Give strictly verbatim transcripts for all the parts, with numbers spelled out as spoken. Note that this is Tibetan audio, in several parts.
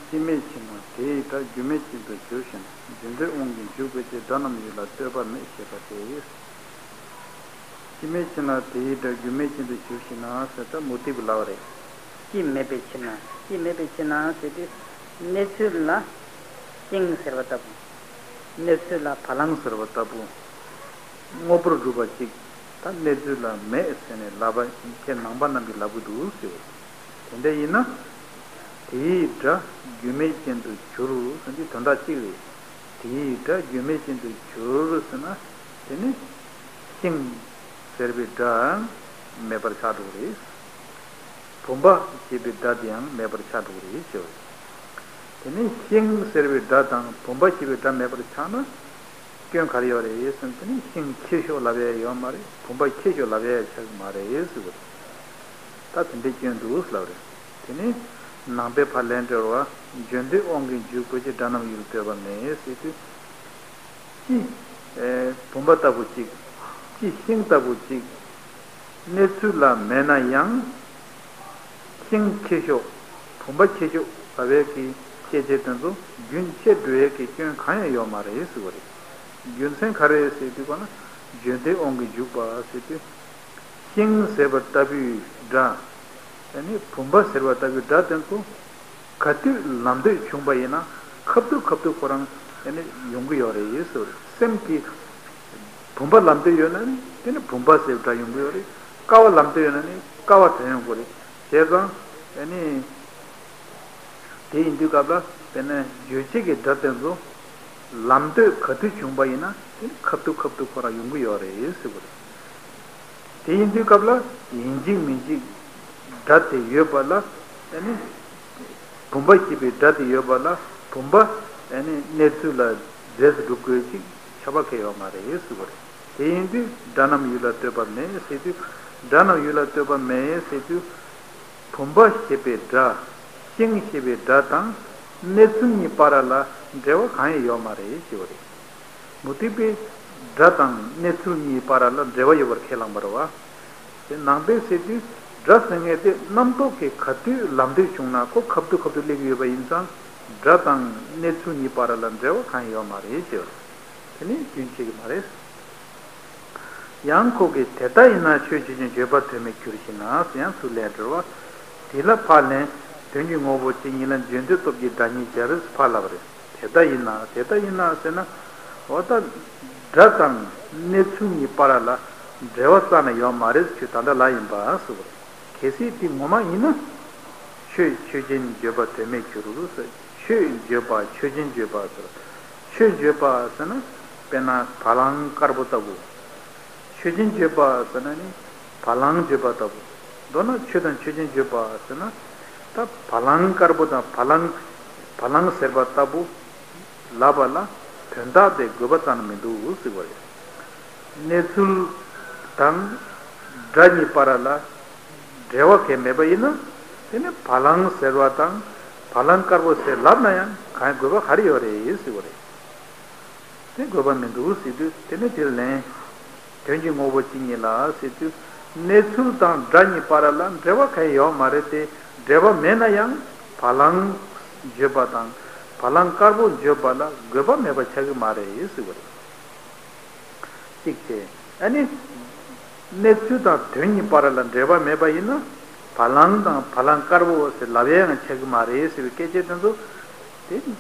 སྐྱེ་མེད་ཕྱིར་ན་དེ་ཡི་སྒྲ་རྒྱུ་མེད་ཅན་དུ་གྱུར་ཞིང་། རྒྱུ་འབྲས་དབང་གིས་འཇུག་པའི་ཕྱིར། སྒྲ་རྣམས་ཡུལ་ལ་ལྟོས་པ་མེད་ཞེས་པ་སྟེ། སྐྱེ་མེད་ཕྱིར་ན་དེ་ཡི་སྒྲ་རྒྱུ་མེད་ཅན་དུ་གྱུར་ཞིང་ན་ཟེར་ད་མུ་སྟེགས་པའི་ལབ་པ་རེད། སྐྱེ་མེད་པའི་ཕྱིར་ན། སྐྱེ་མེད་པའི་ཕྱིར་ན་ཟེར་དུས་གནས་ཚུལ་ལ་ཤིང་ཟེར་བ་ལྟ་བུ། གནས་ཚུལ་ལ་བ་ལང་ཟེར་བ་ལྟ་བུ། དངོས་པོར་གྲུབ་པ་གཅིག་ད་གནས་ཚུལ་ལ་མེད་ཟེར་ནས་ལབ་པ་ཁྱེད་ནང་པ་རྣམས་ཀྱིས་ལབ་ཀྱི་འདུག་ཟེར། དེ་འདྲ་ཡིན་ན། དེའི་སྒྲ་རྒྱུ་མེད་ཅན་དུ་གྱུར་ཟེར་འདི་དོན་དག་གཅིག་རེད། དེའི་སྒྲ་རྒྱུ་མེད་ཅན་དུ་གྱུར་ཟེར་ན། དེ་ནི་ཤིང་ཟེར་བའི་སྒྲ་མེད་པར་ཆགས་འགྲོ་གི་རེད། བུམ་པ་ཞེས་པའི་སྒྲ་དེའང་མེད་པར་ཆགས་འགྲོ་གི་རེད་ཞེས་པ་རེད། དེ་ནི་ཤིང་ཟེར་བའི་སྒྲ་དང་བུམ་པ་ཞེས་པའི་སྒྲ་མེད་པར་ཆགས་ན། སྐྱོན་ག་རེ་ཡོད་རེད་ཟེར་ན། དེ་ནི་ཤིང་ཁྱེར་ཤོག་ལབ་ཡ་ཡོད་མ་རེད། བུམ་པ་ཁྱེར་ཤོག་ལབ་ཡ་ཆགས་ཀྱི་མ་རེད་ཟེར་བ་རེད། ད་དེ་འདྲའི་སྐྱོན་འདུག་ལབ་རེད། དེ་ནི་ནང་པའི་ཕར་ལན་འགྲེལ་བ། རྒྱུ་འབྲས་དབང་གིས་འཇུག་པའི་ཕྱིར། སྒྲ་རྣམས་ཡུལ་ལ་ལྟོས་པ་མེད་ཟེར་དུས། ཅི། ཨེ། བུམ་པ་ལྟ་བུ་གཅིག་ཅི་ཤིང་ལྟ་བུ་གཅིག་གནས་ཚུལ་ལ་མེད་ན་ཡང་། ཤིང་ཁྱེར་ཤོག་བུམ་པ་ཁྱེར་ཤོག་ལབ་ཡས་ཀྱི་སྐད་ཆ་དེ་ཚོ་རྒྱུན་ཆད་འགྲོ་ཡས་ཀྱི་སྐྱོན་གང་ཡང་ཡོད་མ་རེད་ཟེར་བ་རེད། རྒྱུ་མཚན་ག་རེ་ཟེར་དུས་ག་ན། རྒྱུ་འབྲས་དབང་གིས་འཇུག་པ་ཟེར་དུས། ཤིང་ཟེར་བ་ལྟ་བུའི་སྒྲ། ཨ་ནི་བུམ་པ་ཟེར་བ་ལྟ་བུའི་སྒྲ་དེ་ཚོ། ག་དུས་ལམ་འདོད་བྱུང་བ་ཡིན་ན་ཁ་ཐུག་ཁ་ཐུག་ཁོ་རང་ཨ་ནི་ཡོང་གི་ཡོད་རེད་ཟེར་བ་རེད། སེམས་ཀྱི་བུམ་པ་ལམ་འདོད་ཡོད་ན་ནི་དེ་ནི་བུམ་པ་ཟེར་བའི་སྒྲ་ཡོང་གི་ཡོད་རེད། ཀ་བ་ལམ་འདོད་ཡོད་ན་ནི་ཀ་བ་དོན་ཡོང་གི་རེད། བྱས་ཙང་ཨ་ནི། དེ་ཡིན་དུས་སྐབས་ལ་དཔེར་ན་རྗོད་བྱེད་ཀྱི་སྒྲ་དེ་ཚོ་ལམ་འདོད་ག་དུས་བྱུང་བ་ཡིན་ན་དེ་ནི་ཁ་ཐུག་ཁ་ཐུག་ཁོ་རང་ཡོང་གི་ཡོད་རེད་ཟེར་བ་རེད། དེ་ཡིན་དུས་སྐབས་ལ་ཡིན་གཅིག་མིན་གཅིག་སྒྲ་དེ་ཡོད་པ་ལ་ཨ་ནི་བུམ་པ་ཞེས་པའི་སྒྲ་དེ་ཡོད་པ་ལ་བུམ་པ་ཨ་ནི་གནས་ཚུལ་ལ་རྫས་སུ་གྲུབ་དགོས་ཅིག་ཁྱབ་པ་གང་ཡང་ཡོད་མ་རེད་ཟེར་བ་རེད། དེ་ཡིན་དུས་སྒྲ་རྣམས་ཡུལ་ལ་ལྟོས་པ་མེད་ཟེར་དུས། སྒྲ་རྣམས་ཡུལ་ལ་ལྟོས་པ་མེད་ཟེར་དུས། བུམ་པ་ཞེས་པའི་སྒྲ། ཤིང་ཞེས་པའི་སྒྲ་དང་གནས་ཚུལ་གཉིས་བར་ལ་འབྲེལ་བ་གང་ཡང་ཡོད་མ་རེད་ཞེས་པ་རེད། མུ་སྟེགས་པས་སྒྲ་དང་གནས་ཚུལ་གཉིས་བར་ལ་འབྲེལ་བ་ཡོད་པར་ཁས་བླངས་པ་རེད་བ། དེ་ནང་པས་ཟེར་དུས་སྒྲ་ཟེར་མཁན་དེ་རྣམ་རྟོག་གིས་ག་དུས་ལམ་འདོད་བྱུང་ན་ཁོ་ཁ་ཐུག་ཁ་ཐུག་སླེབས་ཀྱི་ཡོད་པ་ཡིན་ཙང་། སྒྲ་དང་གནས་ཚུལ་གཉིས་བར་ལ་འབྲེལ་བ་གང་ཡང་ཡོད་མ་རེད་ཞེས་པ་རེད། དེ་ནི་རྒྱུན་ཆད་ཀྱི་མ་རེད། ཡང་ཁོ་གིས་དེ་ལྟ་ཡིན་ན་ཆོས་ཆོས་ཅན་བརྗོད་པ་དོན་མེད་འགྱུར་ཞེ་ན་ཟེར། ཡང་ཚུར་ལན་འགྲེལ་བ། དེ་ལ་ཕར་ལན། དོན་གྱི་དངོས་པོ་གཅིག་ཉིད་ལ་རྗེས་ཟློས་སྟོབས་ཀྱིས་སྒྲ་ཉིད་སྦྱར་ཕར་ལབ་པ་རེད། དེ་ལྟ་ཡིན་ན་དེ་ལྟ་ཡིན་ན་ཟེར་ན། འོ་ད། སྒྲ་དང་གནས་ཚུལ་གཉིས་བར་ལ་འབྲེལ་བ་རྩ་ནས་ཡོད་མ་རེད་ཁྱོད་ད་ལྟ་ལབ་ཡིན་པ་ཟེར་བ་རེད། གལ་སྲིད་དེ་ངོ་མ་ཡིན་ན། ཆོས་ཆོས་ཅན་བརྗོད་པ་དོན་མེད་འགྱུར་ཟེར། ཆོས་བརྗོད་པ་ཆོས་ཅན་བརྗོད་པ་ཟེར། ཆོས་བརྗོད་པ་ཟེར་ན་དཔེར་ན་བ་ལང་དཀར་པོ་ལྟ་བུ། ཆོས་ཅན་བརྗོད་པ་ཟེར་ན་ནི་བ་ལང་བརྗོད་པ་ལྟ་བུ། མདོར་ན་ཆོས་དང་ཆོས་ཅན་བརྗོད་པ་ཟེར་ན། ད་བ་ལང་དཀར་པོ་དང་བ་ལང་། བ་ལང་ཟེར་བ་ལྟ་བུ། ལབ་པ་ལ་དོན་དག་དེ་དགོས་པ་རྩ་ནས་མི་འདུག་ཟེར་བ་རེད། གནས་ཚུལ་དང་སྒྲ་གཉིས་བར་ལ་འབྲེལ་བ་གང་མེད་པ་ཡིན་ན། དེ་ནི་བ་ལང་ཟེར་བ་དང་བ་ལང་དཀར་པོ་ཟེར་ལབ་ན་ཡང་གང་དགོས་པ་ག་རེ་ཡོད་རེད་ཟེར་བ་རེད། དེ་དགོས་པ་མི་འདུག་ཟེར་དུས་དེ་ནི་དེར་ལན། དོན་གྱི་དངོས་པོ་གཅིག་ཉིད་ལ་ཟེར་དུས། གནས་ཚུལ་དང་སྒྲ་གཉིས་བར་ལ་འབྲེལ་བ་གང་ཡང་ཡོད་མ་རེད་དེ། འབྲེལ་བ་མེད་ན་ཡང་བ་ལང་བརྗོད་པ་དང་བ་ལང་དཀར་པོ་བརྗོད་པ་ལ་དགོས་པ་མེད་པ་ཆགས་ཀྱི་མ་རེད་ཟེར་བ་རེད། གཅིག་བྱས། ཨ་ནི། གནས་ཚུལ་དང་དོན་གཉིས་བར་ལ་འབྲེལ་བ་མེད་པ་ཡིན་ན། བ་ལང་དང་བ་ལང་དཀར་པོ་ཟེར་ལབ་ཡ་ཡང་ཆགས་ཀྱི་མ་རེད་ཟེར་བའི་སྐད་ཆ་དེ་ཚོ། དེ་ད།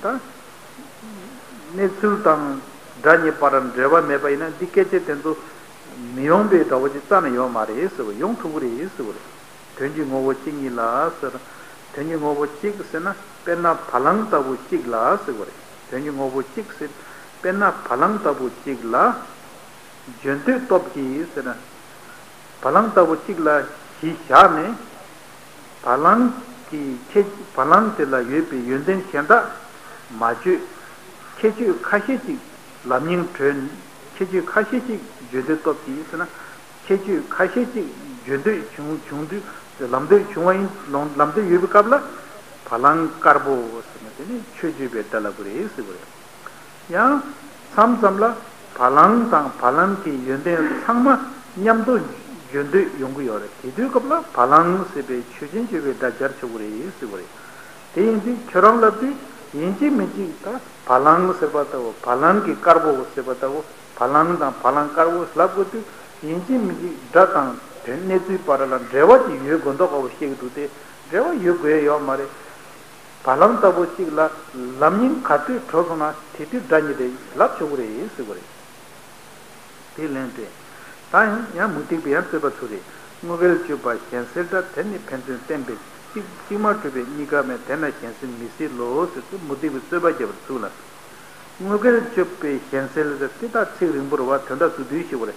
གནས་ཚུལ་དང་སྒྲ་གཉིས་བར་འབྲེལ་བ་མེད་པ་ཡིན་ན་འདི་སྐད་ཆ་དེ་ཚོ་མི་ཡོང་པའི་འདྲ་བོ་ཅིག་རྩ་ནས་ཡོད་མ་རེད་ཟེར་བ། ཡོང་ཐུབ་ཀྱི་རེད་ཟེར་བ་རེད། དོན་གྱི་དངོས་པོ་གཅིག་ཉིད་ལ་ཟེར། དོན་གྱི་དངོས་པོ་གཅིག་ཟེར་ན་དཔེར་ན་བ་ལང་ལྟ་བུ་གཅིག་ལ་ཟེར་བ་རེད། དོན་གྱི་དངོས་པོ་གཅིག་ཟེར། དཔེར་ན་བ་ལང་ལྟ་བུ་གཅིག་ལ། རྗེས་ཟློས་སྟོབས་ཀྱིས་ཟེར་ན། བ་ལང་ལྟ་བུ་གཅིག་ལ་གཞི་བཞག་ནས། བ་ལང་གི་ཁྱད། བ་ལང་དེ་ལ་ཡོད་པའི་ཡོན་ཏན་གཞན་དག་མ་བརྗོད། ཁྱད་ཆོས་ཁ་ཤས་ཅིག་ལམ་རྙིང་གྲོལ། ཁྱད་ཆོས་ཁ་ཤས་ཅིག་རྗེས་ཟློས་སྟོབས་ཀྱིས་ཟེར་ན། ཁྱད་ཆོས་ཁ་ཤས་ཅིག་རྗེས་ཟློས་བྱུང་བྱུང་དུས། ལམ་ཟློས་བྱུང་བ་ཡིན། ལམ་ཟློས་ཡོད་པའི་སྐབས་ལ། བ་ལང་དཀར་པོ་ཟེར་ན་དེ་ནི་ཆོས་བརྗོད་པའི་སྒྲ་ལ་གོ་རེད་ཟེར་བ་རེད། ཡང་མཚམས་མཚམས་ལ་བ་ལང་དང་བ་ལང་གི་ཡོན་ཏན་ཚང་མ་མཉམ་དུ་རྗེས་ཟློས་ཡོང་གི་ཡོད་རེད། དེ་དུས་སྐབས་ལ་བ་ལང་ཟེར་བའི་ཆོས་ཅན་བརྗོད་པའི་སྒྲ་སྦྱར་ཆོག་གི་རེད་ཟེར་བ་རེད། དེ་ཡིན་དུས་ཁྱོད་རང་ལབ་དུས་ཡིན་གཅིག་མིན་གཅིག་ད་བ་ལང་ཟེར་བ་ལྟ་བུ། བ་ལང་གི་དཀར་པོ་ཟེར་བ་ལྟ་བུ། བ་ལང་དང་བ་ལང་དཀར་པོ་ལབ་དགོས་དུས་ཡིན་གཅིག་མིན་གཅིག་སྒྲ་དང་དོན་གནས་ཚུལ་བར་ལ་འབྲེལ་བ་ཅིག་ཡོད་དགོས་མདོག་ཁ་པོ་བཤད་ཀྱི་འདུག་སྟེ། འབྲེལ་བ་ཡོད་དགོས་ཡ་ཡོད་མ་རེད། བ་ལང་ལྟ་བུ་གཅིག་ལ་ལམ་རྙིང་ག་དུས་གྲོལ་སོང་ན་དེ་དུས་སྒྲ་ཉིད་དེ་ལབ་ཆོག་གི་རེད་ཟེར་བ་རེད། དེ་ལན་སྤྲད། ད་ཡང་ཡང་མུ་སྟེགས་པས་ཡང་རྩོད་པ་ཚུགས་རེད། དངོས་འགལ་གཅོད་པ་གཞན་སེལ་སྒྲ། དེ་ནི་ཕན་ཚུན་བརྟེན་པའི་ཕྱིར། གཅིག་གཅིག་མ་གྲུབ་པས་གཉིས་ཀ་མེད། དེས་ན་གཞན་སེལ་མི་སྲིད་ལོ་ཟེར་ཚུལ་མུ་སྟེགས་པས་རྩོད་པ་བརྒྱབ་པར་ཚུགས་ལ། དངོས་འགལ་གཅོད་པའི་གཞན་སེལ་ཟེར་དེ་དག་ཚིག་རིང་པོ་རེད་བ། དོན་དག་མདོར་བསྡུས་ཤིག་པ་རེད།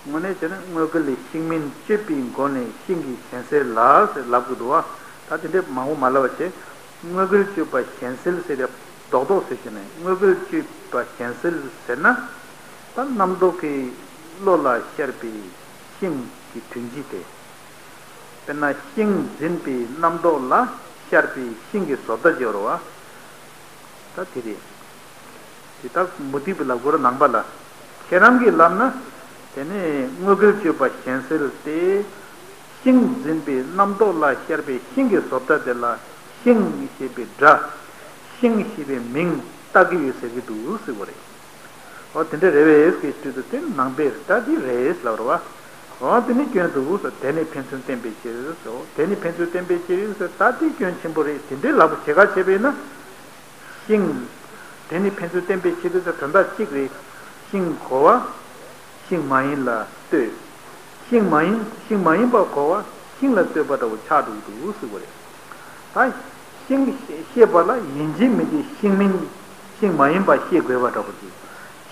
དངོས་གནས་བྱས་ན་དངོས་འགལ་ལས་ཤིང་མིན་གཅོད་པའི་སྒོ་ནས་ཤིང་གི་གཞན་སེལ་ལ་ཟེར་ལབ་དགོས་འདུག་བ། ད་དེ་འདྲའི་མང་པོ་མ་ལབ་པ་བྱས། དངོས་འགལ་གཅོད་པ་གཞན་སེལ་ཟེར་ཡ་རྡོག་རྡོག་ཟེར་ཞིག་ནས། དངོས་འགལ་གཅོད་པ་གཞན་སེལ་ཟེར་ན། ད་རྣམ་རྟོག་གི་བློ་ལ་ཤར་བའི་ཤིང་གི་དོན་སྤྱི་དེ། དཔེར་ན་ཤིང་འཛིན་པའི་རྣམ་རྟོག་ལ་ཤར་བའི་ཤིང་གི་བཟོ་ལྟ་ཅིག་ཡོད་རེད་བ། ད་དེ་རེད། དེ་དག་མུ་སྟེགས་པའི་ལབ་དགོས་རེད་ནང་པ་ལ། ཁྱེད་རང་གིས་ལབ་ན། དེ་ནས་དངོས་འགལ་གཅོད་པ་གཞན་སེལ་ཏེ། ཤིང་འཛིན་པའི་རྣམ་རྟོག་ལ་ཤར་བའི་ཤིང་གི་བཟོ་ལྟ་དེ་ལ་ཤིང་ཞེས་པའི་སྒྲ། ཤིང་ཞེས་པའི་མིང་བཏགས་ཀྱི་ཡོད་ཟེར་གྱི་འདུག་ཟེར་བ་རེད། འོ་དེ་འདྲ་རེད་པས་ཟེར་དུས་དེ་ནང་པས་ད་དེ་རེད་ལབ་རེད་བ། འོ་དེ་ནི་སྐྱོན་འདུག་ཟེར། དེ་ནི་ཕན་ཚུན་བརྟེན་པའི་ཕྱིར་ཟེར། འོ་དེ་ནི་ཕན་ཚུན་བརྟེན་པའི་ཕྱིར་ཟེར། ད་དེ་སྐྱོན་ཆེན་པོ་རེད། དེ་འདྲའི་ལབ་པ་བྱེད་ག་བྱས་པས་ན། ཤིང་། དེ་ནི་ཕན་ཚུན་བརྟེན་པའི་ཕྱིར་དུ་ཟེར་དོན་དག་གཅིག་རེད། ཤིང་གོ་བ། ཤིང་མ་ཡིན་ལ་ལྟོས། ཤིང་མ་ཡིན། ཤིང་མ་ཡིན་པ་གོ་བ་ཤིང་ལ་ལྟོས་པ་འདྲ་བོ་ཆགས་འགྲོ་གི་འདུག་ཟེར་བ་རེད། ད་ཤིང་ཤེས་པ་ལ་ཡིན་གཅིག་མིན་གཅིག་ཤིང་མིན། ཤིང་མ་ཡིན་པ་ཤེས་དགོས་པ་འདྲ་བོ་ཅིག་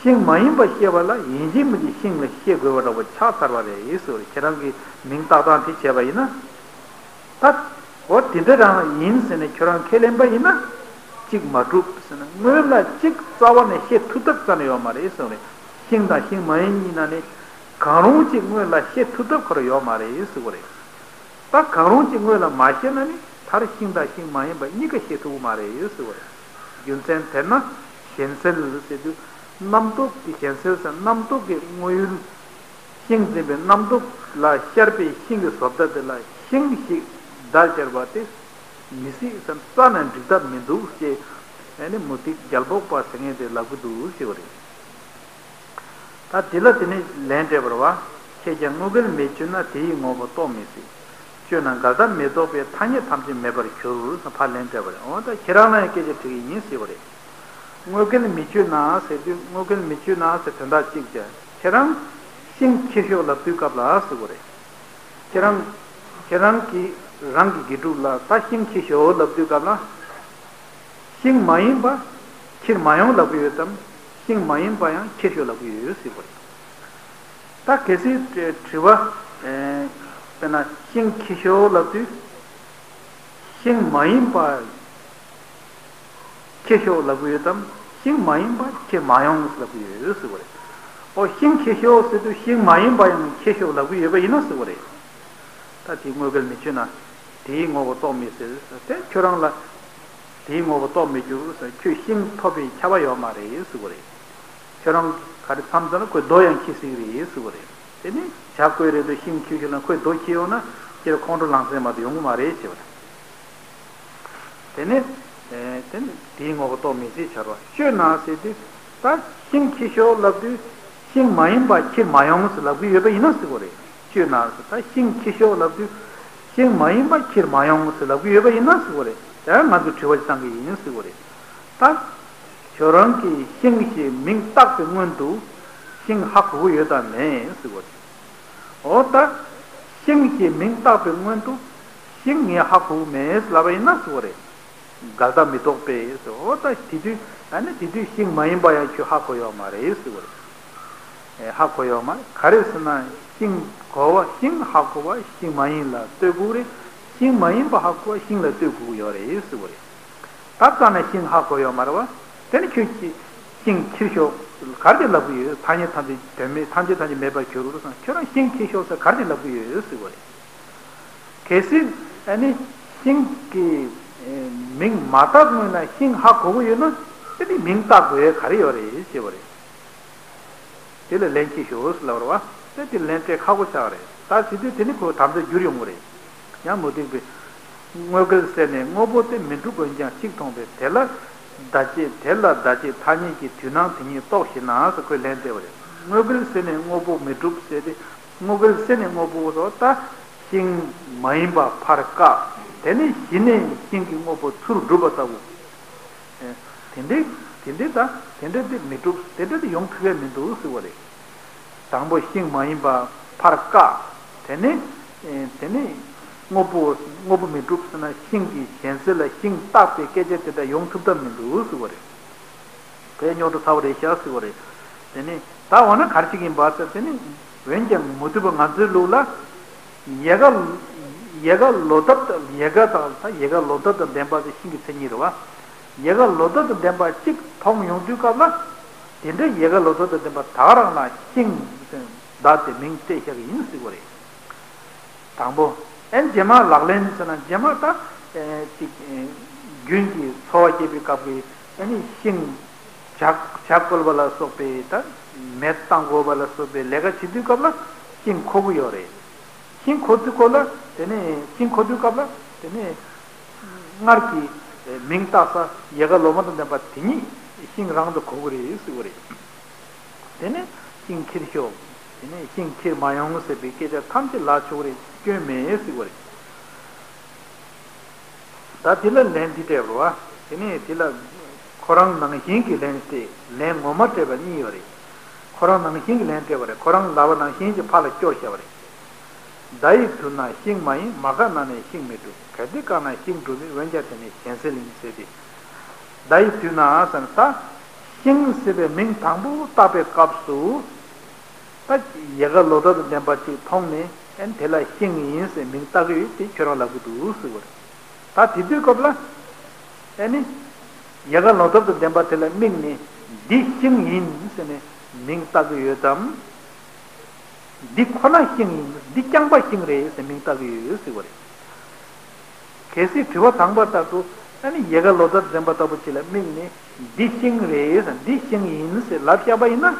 ཤིང་མ་ཡིན་པ་ཤེས་པ་ལ་ཡིན་གཅིག་མིན་གཅིག་ཤིང་ལ་ཤེས་དགོས་པ་འདྲ་བོ་ཆགས་ཚར་བ་རེད་ཟེར་བ་རེད། ཁྱེད་རང་གིས་མིང་བཏགས་སྟངས་དེ་བྱས་པ་ཡིན་ན། ད། འོ་དེ་འདྲ་རང་ཡིན་ཟེར་ནས་ཁྱོད་རང་ཁས་ལེན་པ་ཡིན་ན། གཅིག་མ་གྲུབ་ཟེར་ན་སྔོན་ལ་གཅིག་རྩ་བ་ནས་བཤད་ཐུབ་ཐབས་རྩ་ནས་ཡོད་མ་རེད་ཟེར་བ་རེད། ཤིང་དང་ཤིང་མ་ཡིན་གཉིས་ནང་ནས་གང་རུང་གཅིག་སྔོན་ལ་བཤད་ཐུབ་ཐབས་ཁོ་རང་ཡོད་མ་རེད་ཟེར་བ་རེད། ད་གང་རུང་གཅིག་སྔོན་ལ་མ་བཤད་ན་ནི་མཐར་ཤིང་དང་ཤིང་མ་ཡིན་པ་གཉིས་ཀ་བཤད་ཐུབ་ཀྱི་མ་རེད་ཟེར་བ་རེད། རྒྱུ་མཚན་དེས་ན་གཞན་སེལ་ཟེར་དུས་རྣམ་རྟོག་གི་གཞན་སེལ་ཟེར་རྣམ་རྟོག་གི་དངོས་ཡུལ། ཤིང་འཛིན་པའི་རྣམ་རྟོག་ལ་ཤར་བའི་ཤིང་གི་བཟོ་ལྟ་དེ་ལ་ཤིང་ཞེས་བརྡ་སྦྱར་བ་དེ་མི་སྲིད་ཟེར་རྩ་ནས་འགྲིག་ཐབས་མི་འདུག་ཅེས་ཨ་ནི་མུ་སྟེགས་རྒྱལ་པོ་པ་ཟེར་མཁན་དེ་ལབ་ཀྱི་འདུག་ཟེར་བ་རེད། ད་དེ་ལ་དེ་ནས་ལན་སྤྲད་པར་བ། ཁྱེད་ཀྱང་དངོས་འགལ་མི་གཅོད་ན་དེའི་ངོ་བོ་རྟོགས་མི་སྲིད། གཅོད་ན་འགལ་ཟླ་མི་རྟོགས་པས་ཐ་སྙད་ཐམས་ཅད་མེད་པར་འགྱུར་ཟེར་ཕར་ལན་སྤྲད་པ་རེད། འོ་ད་ཁྱེད་རང་ལ་ཡང་སྐད་ཆ་དྲི་གི་ཡིན་ཟེར་བ་རེད། དངོས་འགལ་མི་གཅོད་ན་ཟེར་དུས་དངོས་འགལ་མི་གཅོད་ན་ཟེར་དོན་དག་གཅིག་བྱས། ཁྱེད་རང་ཤིང་འཁྱེར་ཤོག་ལབ་དུས་སྐབས་ལ་ཟེར་བ་རེད། ཁྱེད་རང་ཁྱེད་རང་གིས་རང་གི་དགེ་ཕྲུག་ལ་ད་ཤིང་འཁྱེར་ཤོག་ལབ་དུས་སྐབས་ལ། ཤིང་མ་ཡིན་པ་འཁྱེར་མ་ཡོང་ལབ་ཀྱི་ཡོད་དམ། ཤིང་མ་ཡིན་པ་ཡང་འཁྱེར་ཤོག་ལབ་ཀྱི་ཡོད་ཟེར་བ་རེད། ད་གལ་སྲིད་དྲི་བ། དཔེར་ན་ཤིང་འཁྱེར་ཤོག་ལབ་དུས། ཤིང་མ་ཡིན་པ་འཁྱེར་ཤོག་ལབ་ཀྱི་ཡོད་དམ། ཤིང་མ་ཡིན་པ་འཁྱེར་མ་ཡོང་ལབ་ཀྱི་ཡོད་ཟེར་བ་རེད། ཨོ་ཤིང་འཁྱེར་ཤོག་ཟེར་དུས་ཤིང་མ་ཡིན་པ་ཡང་འཁྱེར་ཤོག་ལབ་ཀྱི་ཡོད་པ་ཡིན་ན་ཟེར་བ་རེད། ད་དེའི་དངོས་འགལ་མི་གཅོད་ན། དེའི་ངོ་བོ་རྟོགས་མི་སྲིད་ཟེར་ཏེ་ཁྱོད་རང་ལ། དེའི་ངོ་བོ་རྟོགས་མི་འགྱུར་ཟེར། ཁྱོད་ཤིང་ཐོབ་པའི་ཁྱབ་པ་ཡོད་མ་རེད་ཟེར་བ་རེད། ཁྱོད་རང་ག་རེ་མཚམས་ཚོད་ན་ཁོས་རྡོ་ཡང་འཁྱེར་སྲིད་ཀྱི་རེད་ཟེར་བ་རེད། དེ་ནི་བྱ་བཀོལ་རེད་དུ་ཤིང་འཁྱེར་ཤོག་ན་ཁོས་རྡོ་འཁྱེར་ཡོང་ན་ཁྱེད་ཁོང་ཁྲོ་ལངས་སེམས་མ་གཏོགས་ཡོང་གི་མ་རེད་ཟེར་བ་རེད། དེ་ནི། དེ་ནི་དེའི་ངོ་བོ་རྟོགས་མི་སྲིད་བྱ་བ་གཅོད་ན་ཟེར་དུས། ད་ཤིང་འཁྱེར་ཤོག་ལབ་དུས། ཤིང་མ་ཡིན་པ་འཁྱེར་མ་ཡོང་ཟེར་ལབ་ཀྱི་ཡོད་པ་ཡིན་ན་ཟེར་བ་རེད། གཅོད་ན་ཟེར་ད་ཤིང་འཁྱེར་ཤོག་ལབ་དུས། ཤིང་མ་ཡིན་པ་འཁྱེར་མ་ཡོང་ཟེར་ལབ་ཀྱི་ཡོད་པ་ཡིན་ན་ཟེར་བ་རེད། དེ་ང་ཚོས་དྲི་བ་ཞིག་བཏང་གི་ཡིན་ཟེར་བ་རེད། ད། ཁྱོད་རང་གིས་ཤིང་ཞེས་མིང་བཏགས་པའི་སྔོན་དུ་ཤིང་ཧ་གོ་གི་ཡོད་དམ་མེད་ཟེར་བ་རེད། འོ་ད། ཤིང་ཞེས་མིང་བཏགས་པའི་སྔོན་དུ་ཤིང་ངས་ཧ་གོ་གི་མེད་ལབ་པ་ཡིན་ན་ཟེར་བ་རེད། འགལ་ཟླ་མི་རྟོགས་པས་ཟེར། འོ་ད་དེ་དུས་ཨ་ནི་དེ་དུས་ཤིང་མ་ཡིན་པ་ཡང་ཁྱོད་ཧ་གོ་ཡོད་མ་རེད་ཟེར་བ་རེད། ཨེ་ཧ་གོ་ཡོད་མ་རེད། ག་རེ་ཟེར་ན་ཤིང་གོ་བ་ཤིང་ཧ་གོ་བ་ཤིང་མ་ཡིན་ལ་ལྟོས་དགོས་རེད། ཤིང་མ་ཡིན་པ་ཧ་གོ་བ་ཤིང་ལ་ལྟོས་དགོས་ཡོད་རེད་ཟེར་བ་རེད། ད་ལྟ་ན་ཤིང་ཧ་གོ་ཡོད་མ་རེད་བ། དེ་ནི་ཁྱོད་ཀྱིས་ཤིང་འཁྱེར་ཤོག་ག་རེ་ལབ་ཀྱི་ཡོད། ཐ་སྙད་ཐམས་ཅད་དོན་མེད་ཐམས་ཅད་ཐམས་ཅད་མེད་པར་གྱུར་རོ་ཟེར། ཁྱོད་རང་ཤིང་འཁྱེར་ཤོག་ཟེར་ག་རེ་ལབ་ཀྱི་ཡོད་ཟེར་བ་རེད། གལ་སྲིད་ཨ་ནི་ཤིང་གི་མིང་མ་བཏགས་སྔོན་ལ་ཤིང་ཧ་གོ་གི་ཡོད་ན་དེ་ནི་མིང་བཏགས་དགོས་ཡས་ག་རེ་ཡོད་རེད་ཅེས་པ་རེད། དེ་ལ་ལན་གྱིས་ཤོག་ཟེར་ལབ་རེད་བ། དེ་དེ་ལན་སྤྲད་ཁག་པོ་ཆགས་རེད། ད་བྱེད་དུས་དེ་ནི་ཁོ་དམ་བཅའ་འགྱུར་ཡོང་གི་རེད། ཡང་མུ་སྟེགས་པའི་ དངོས་འགལ་ཟེར་ནས་དངོས་པོ་དེ་མི་འགྲུབ་འོན་ཀྱང་གཅིག་མཐོང་བས་དེ་ལ་བདག་བྱེད་དེ་ལ་བདག་བྱེད་ཐ་སྙད་ཀྱི་དུས་སྣང་དེ་ཉིད་རྟོགས་ཤེ་ན་ཟེར་ཁོས་ལན་བཏབ་པ་རེད། དངོས་འགལ་ཟེར་ནས་དངོས་པོ་མི་འགྲུབ་ཟེར་ཏེ། དངོས་འགལ་ཟེར་ནས་དངོས་པོ་དོ་ད་ཤིང་མ་ཡིན་པ་ཕར་བཀག་དེ་ནས་གཞི་ནས་ཤིང་གི་དངོས་པོ་ཚུར་སྒྲུབ་པ་ལྟ་བུ། དེ་འདྲའི་དེ་འདྲའི་ད་དེ་འདྲའི་དེ་མི་འགྲུབ་དེ་འདྲའི་དེ་ཡོང་ཐུབ་ཡ་མི་འདུག་ཟེར་བ་རེད། དང་པོ་ཤིང་མ་ཡིན་པ་ཕར་བཀག་དེ་ནས་དེ་ནས་དངོས་པོ་དངོས་པོ་མི་འགྲུབ་ཟེར་ན་ཤིང་གི་གཞན་སེལ་ལ་ཤིང་བཏགས་པའི་སྐད་ཆ་དེ་འདྲ་ཡོང་ཐུབ་ཐབས་མི་འདུག་ཟེར་བ་རེད། དེ་རྙོག་དྲ་ཚ་བོ་རེད་ཤག་ཟེར་བ་རེད། དེ་ནས་ད་འོ་ན་ག་རེ་བྱེད་ཀྱི་ཡིན་པ་ཟེར་དེ་ནས་འོན་ཀྱང་མུ་མཐུད་པ་ང་ཚོའི་ལུགས་ལ། ཡལ་ག་ཡལ་ག་ལོ་འདབ་དང་ཡལ་ག་དང་ད་ཡལ་ག་ལོ་འདབ་དང་ལྡན་པ་དེ་ཤིང་གི་མཚན་ཉིད་རེད་བ། ཡལ་ག་ལོ་འདབ་དང་ལྡན་པ་གཅིག་མཐོང་ཡོང་དུས་སྐབས་ལ། དེ་འདྲའི་ཡལ་ག་ལོ་འདབ་དང་ལྡན་པ་དག་རང་ལ་ཤིང་ཟེར་བདག་དེ་མིང་སྤྲད་བཞག་གི་ཡིན་ཟེར་བ་རེད། དང་པོ། ཨན་རྗེས་མ་ལག་ལེན་ཟེར་ན་རྗེས་མ་ད་ཨེ་ཅིག་ཨེ་རྒྱུན་གྱི་འཚོ་བ་སྐྱེལ་བའི་སྐབས་ཀྱི་ཨ་ནི་ཤིང་ཇ་ཇ་བསྐོལ་བ་ལ་སོགས་པའི་ད་མེ་བཏང་དགོས་པ་ལ་སོགས་པའི་ལས་ཀ་བྱེད་དུས་སྐབས་ལ་ཤིང་ཁོག་གི་ཡོད་རེད། ཤིང་ཁོག་དུས་སྐབས་ལ་དེ་ནས་ཤིང་ཁོག་དུས་སྐབས་ལ་དེ་ནས་སྔར་གྱི་མིང་བཏགས་ས་ཡལ་ག་ལོ་མ་དང་ལྡན་པ་དེ་ཉིད་ཤིང་རང་དུ་གོ་གི་རེད་ཟེར་བ་རེད། དེ་ནས་ཤིང་ཁྱེར་ཤོག་དེ་ནས་ཤིང་ཁྱེར་མ་ཡོང་ཟེར་བའི་སྐད་ཆ་ཐམས་ཅད་ལ་ཆོག་རེད། སྐྱོན་མེད་ཟེར་བ་རེད། ད་དེ་ལ་ལན་འདི་སྤྲད་པ་རེད་བ། དེ་ནས་དེ་ལ་ཁོ་རང་ནང་བཞིན་གྱི་ལན་སྤྲད་ལན་ངོ་མ་སྤྲད་པ་གཉིས་ཡོད་རེད། ཁོ་རང་ནང་བཞིན་གྱི་ལན་སྤྲད་པ་རེད། ཁོ་རང་ལབ་པ་ནང་བཞིན་གྱི་ཕར་ལ་སྐྱོར་བཞག་པ་རེད། མདའ་ཡི་མདུན་ན་ཤིང་མ་ཡིན། མ་བཀག་ན་ནི་ཤིང་མི་འགྲུབ། གལ་ཏེ་བཀག་ན་ཤིང་འགྲུབ་མེད། འོན་ཀྱང་དེ་ནི་གཞན་སེལ་ཡིན་ཟེར་ཏེ། མདའ་ཡི་མདུན་ན་ཟེར་ན་ད་ཤིང་ཟེར་བའི་མིང་དང་པོ་བཏགས་པའི་སྐབས་སུ། ད་ཡལ་ག་ལོ་འདབ་དང་ལྡན་པ་ཅིག་མཐོང་ནས་ཨན་དེ་ལ་ཤིང་ཡིན་ཟེར་མིང་བཏགས་ཀྱི་ཡོད་དེ་ཁྱོད་རང་ལབ་ཀྱི་འདུག་ཟེར་བ་རེད། ད་དེ་དུས་སྐབས་ལ་ཨ་ནི་ཡལ་ག་ལོ་འདབ་དང་ལྡན་པ་དེ་ལ་དམིགས་ནས་འདི་ཤིང་ཡིན་ཟེར་ནས་མིང་བཏགས་ཀྱི་ཡོད་དམ། འདི་ཁོ་ན་ཤིང་ཡིན། འདི་རྐྱང་པ་ཤིང་རེད་ཟེར་མིང་བཏགས་ཀྱི་ཡོད་ཟེར་བ་རེད། གལ་སྲིད་དྲི་བ་དང་པོ་ལྟར་དུ་ཨ་ནི་ཡལ་ག་ལོ་འདབ་འཛིན་པ་ལྟ་བུ་ཅིག་ལ་དམིགས་ནས་འདི་ཤིང་རེད་ཟེར་འདི་ཤིང་ཡིན་ཟེར་ལབ་བཞག་པ་ཡིན་ན།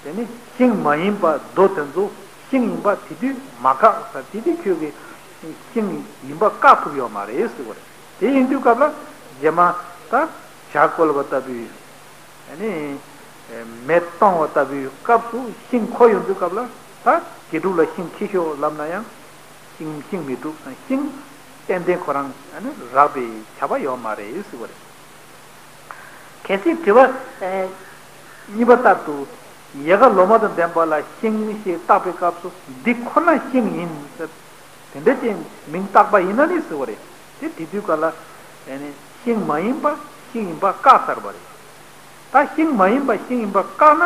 དེ་ནི་ཤིང་མ་ཡིན་པ་མདོ་དེ་ཚོ་ཤིང་ཡིན་པ་དེ་དུས་མ་བཀག་ཟེར་དེ་དུས་ཁྱོད་ཀྱིས་ཤིང་ཡིན་པ་བཀག་ཐུབ་ཡོད་མ་རེད་ཟེར་བ་རེད། དེ་ཡིན་དུས་སྐབས་ལ་རྗེས་མ་ད་ཇ་བསྐོལ་བ་ལྟ་བུའི། ཨ་ནི། མེ་གཏོང་བ་ལྟ་བུའི་སྐབས་སུ་ཤིང་ཁོ་ཡོང་དུས་སྐབས་ལ་ད་དགེ་ཕྲུག་ལ་ཤིང་ཁྱེར་ཤོག་ལབ་ན་ཡང་ཤིང་ཤིང་མི་འགྲུབ་ཟེར་ཤིང་ཏན་ཏན་ཁོ་རང་ཨ་ནི་རག་པའི་བྱ་བ་ཡོད་མ་རེད་ཟེར་བ་རེད། གལ་སྲིད་དྲི་བ་ཨེ་གཉིས་པ་ལྟར་དུ་ཡལ་ག་ལོ་མ་དང་ལྡན་པ་ལ་ཤིང་ཞེས་བཏགས་པའི་སྐབས་སུ་འདི་ཁོ་ན་ཤིང་ཡིན་ཟེར། དེ་འདྲ་ཅན་མིང་བཏགས་པ་ཡིན་ན་ནི་ཟེར་བ་རེད། དེ་དེ་དུས་ག་ལ་ཨེ་ནི་ཤིང་མ་ཡིན་པ་ཤིང་ཡིན་པ་བཀག་ཚར་བ་རེད། ད་ཤིང་མ་ཡིན་པ་ཤིང་ཡིན་པ་བཀག་ན་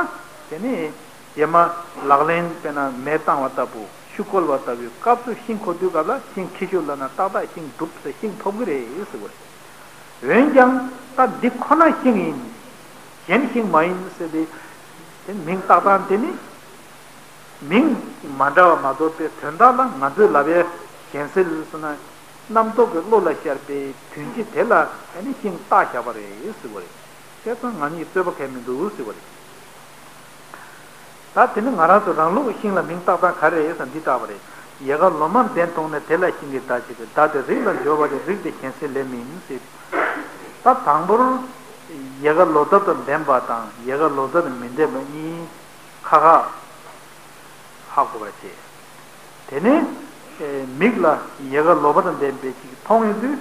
དེ་ནི་རྗེས་མ་ལག་ལེན་དཔེར་ན་མེ་བཏང་བ་ལྟ་བུ་ཆུ་བསྐོལ་བ་ལྟ་བུའི་སྐབས་སུ་ཤིང་ཁོ་དུས་ག་ལ་ཤིང་ཁྱེར་ཤོག་ལབ་ན་ཏག་ཏག་ཤིང་འགྲུབ་ཟེར་ཤིང་ཐོབ་གི་རེད་ཟེར་བ་རེད། འོན་ཀྱང་ད་འདི་ཁོ་ན་ཤིང་ཡིན། གཞན་ཤིང་མ་ཡིན་ཟེར་ཏེ་དེ་མིང་བཏགས་སྟངས་དེ་ནི། མིང་མ་འདྲ་བ་མ་གཏོགས་པའི་དོན་དག་ལ་ང་ཚོས་ལབ་པའི་གཞན་སེལ་ཟེར་ན་རྣམ་རྟོག་གི་བློ་ལ་ཤར་བའི་དོན་སྤྱི་དེ་ལ་ཨ་ནི་ཤིང་བཏགས་བཞག་པ་རེད་ཟེར་བ་རེད། བྱས་ཙང་ང་གཉིས་རྩོད་པ་གང་ཡང་མི་འདུག་ཟེར་བ་རེད། ད་དེ་ནི་ང་རང་ཚོ་རང་ལུགས་ཤིང་ལ་མིང་བཏགས་སྟངས་ག་རེ་རེད་ཟེར་ན་འདི་ལྟ་བུ་རེད། ཡལ་ག་ལོ་མ་ལྡན་མཐོང་ནས་དེ་ལ་ཤིང་གི་བརྡ་བྱེད་པས་བརྡ་དེ་རིགས་ལ་སྦྱོར་བ་རེད། རིགས་དེ་གཞན་སེལ་ལས་མིན་ཟེར། ད་དང་པོར་ཡལ་ག་ལོ་འདབ་དང་ལྡན་པ་དང་ཡལ་ག་ལོ་འདབ་དང་མི་ལྡན་པ་གཉིས་ཁ་ཁ་ཧ་གོ་བར་བྱེད། དེ་ནས་མིག་ལ་ཡལ་ག་ལོ་མ་དང་ལྡན་པའི་ཅིག་མཐོང་ཡོང་དུས་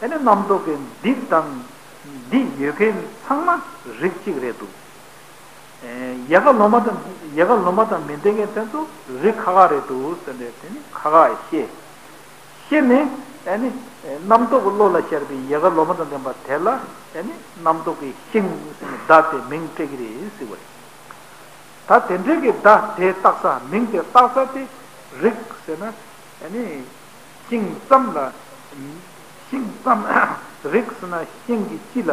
ཨ་ནི་རྣམ་རྟོག་གི་འདི་དང་འདི་ཡོད་མཁན་ཚང་མ་རིགས་གཅིག་རེད་འདུག་ཡལ་ག་ལོ་མ་དང་ཡལ་ག་ལོ་མ་དང་མི་ལྡན་མཁན་དེ་ཚོ་རིགས་ཁ་ཁ་རེད་འདུག་ཟེར་ནས་དེ་ནི་ཁ་ཁ་ཤེས། ཤེས་ནས་ཨ་ནི་རྣམ་རྟོག་གི་བློ་ལ་ཤར་བའི་ཡལ་ག་ལོ་མ་དང་ལྡན་པ་དེ་ལ་ཨ་ནི་རྣམ་རྟོག་གི་ཤིང་ཟེར་ནས་བརྡ་དེ་མིང་སྤྲད་ཀྱི་རེད་ཟེར་བ་རེད། ད་དེ་འདྲའི་གི་བརྡ་དེ་བཏགས་ས་མིང་དེ་བཏགས་ས་དེ་རིགས་ཟེར་ན་ཨ་ནི། ཤིང་ཙམ་ལ། ཤིང་ཙམ་རིགས་ཟེར་ན་ཤིང་གི་སྤྱི་ལ།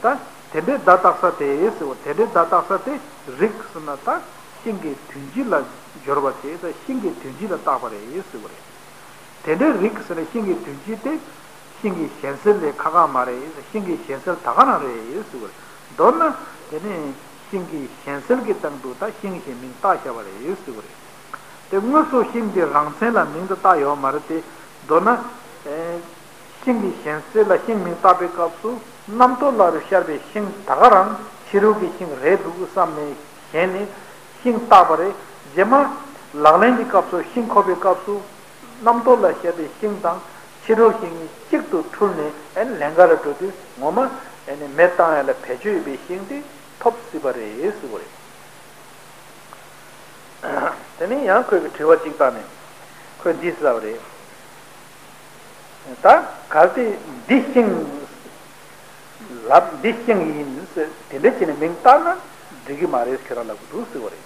ད་དེ་འདྲའི་བརྡ་བཏགས་ས་དེ་ཟེར་བ་དེ་འདྲའི་བརྡ་བཏགས་ས་དེ་རིགས་ཟེར་ན་ད་ཤིང་གི་དོན་སྤྱི་ལ་སྦྱོར་བ་དེ་ད་ཤིང་གི་དོན་སྤྱི་ལ་བཏགས་པ་རེད་ཟེར་བ་རེད། དེ་འདྲའི་རིགས་ཟེར་ན་ཤིང་གི་དོན་སྤྱི་དེ་ཤིང་གི་གཞན་སེལ་ལས་ཁ་ཁ་མ་རེད། ཤིང་གི་གཞན་སེལ་ད་ག་རང་རེད་ཟེར་བ་རེད། མདོར་ན་དེ་ནི་ཤིང་གི་གཞན་སེལ་གྱི་སྟེང་དུ་ད་ཤིང་ཞེས་མིང་བཏགས་བཞག་པ་རེད་ཟེར་བ་རེད། དེ་དངོས་སུ་ཤིང་དེ་རང་མཚན་ལ་མིང་དུ་བཏགས་ཡོད་མ་རེད་དེ། མདོར་ན་ ཤིང་གི་གཞན་སེལ་ལ་ཤིང་མིང་བཏགས་པའི་སྐབས་སུ་རྣམ་རྟོག་ལ་རུ་ཤར་བའི་ཤིང་ད་ག་རང་ཕྱི་རོལ་གྱི་ཤིང་རེད་འདུག་བསམ་ནས་གཞན་ནས་ཤིང་བཏགས་པ་རེད། རྗེས་མ་ལག་ལེན་གྱི་སྐབས་སུ་ཤིང་ཁོ་པའི་སྐབས་སུ་རྣམ་རྟོག་ལ་ཤར་བའི་ཤིང་དང་ཕྱི་རོལ་ཤིང་གཉིས་གཅིག་ཏུ་འཁྲུལ་ནས་ཨེ་ལན་འགའ་རུ་འགྲོ་དུས་ངོ་མ་ཨེ་ནི་མེ་བཏང་ཡ་ལ་བེད་སྤྱོད་ཡོད་པའི་ཤིང་དེ་ཐོབ་སྲིད་པ་རེད་ཟེར་བ་རེད། དེ་ནས་ཡང་ཁོས་ཀྱི་དྲི་བ་གཅིག་བཏང་ནས་ཁོས་འདི་ཟེར་བ་རེད། ད་གལ་ཏེ་འདི་ཤིང་ལབ་འདི་ཤིང་ཡིན་ཟེར་དེ་འདྲ་བྱས་ནས་མིང་བཏགས་ན་འགྲིག་གི་མ་རེད་ཁྱོད་རང་ལབ་གི་འདུག་ཟེར་བ་རེད།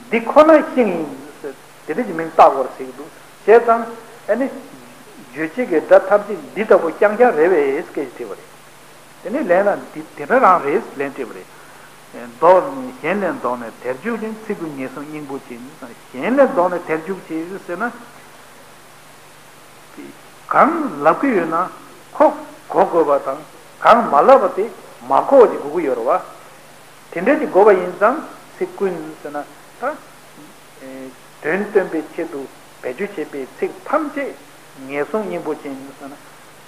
འདི་ཁོ་ན་ཤིང་ཡིན་ཟེར་དེ་འདྲ་གྱི་མིང་བཏགས་དགོས་རེད་ཟེར་གི་འདུག་བྱས་ཙང་ཨ་ནི་རྗོད་བྱེད་ཀྱི་སྒྲ་ཐམས་ཅད་འདི་ལྟ་བུ་རྐྱང་རྐྱང་རེད་པས་སྐད་ཅིག་དྲིས་པ་རེད། དེ་ནས་ལན་ལ་འདི་དེ་འདྲ་རང་རེད་ལན་སྤྲད་པ་རེད། ལྡོག་ནས་གཞན་ལས་ལྡོག་ནས་དེར་འཇུག་ཅིང་ཚིག་ཏུ་ངེས་བཟུང་སྙིང་པོ་ཅན། གཞན་ལས་ལྡོག་ནས་དེར་འཇུག་ཅིང་ཟེར་ན། གང་ལབ་ཀྱི་ཡོད་ན་ཁོ་གོ་དགོས་པ་དང་གང་མ་ལབ་པ་དེ་མ་གོ་བ་ཅིག་དགོས་ཀྱི་ཡོད་རེད་བ། དེ་འདྲ་ཅིག་དགོས་པ་ཡིན་ཙང་ཚིག་ཀུན་ཟེར་ན་ད། དོན་སྟོན་པའི་ཆེད་དུ་བེད་སྤྱོད་བྱེད་པའི་ཚིག་ཐམས་ཅད་ངེས་བཟུང་སྙིང་པོ་ཅན་ཟེར་ན།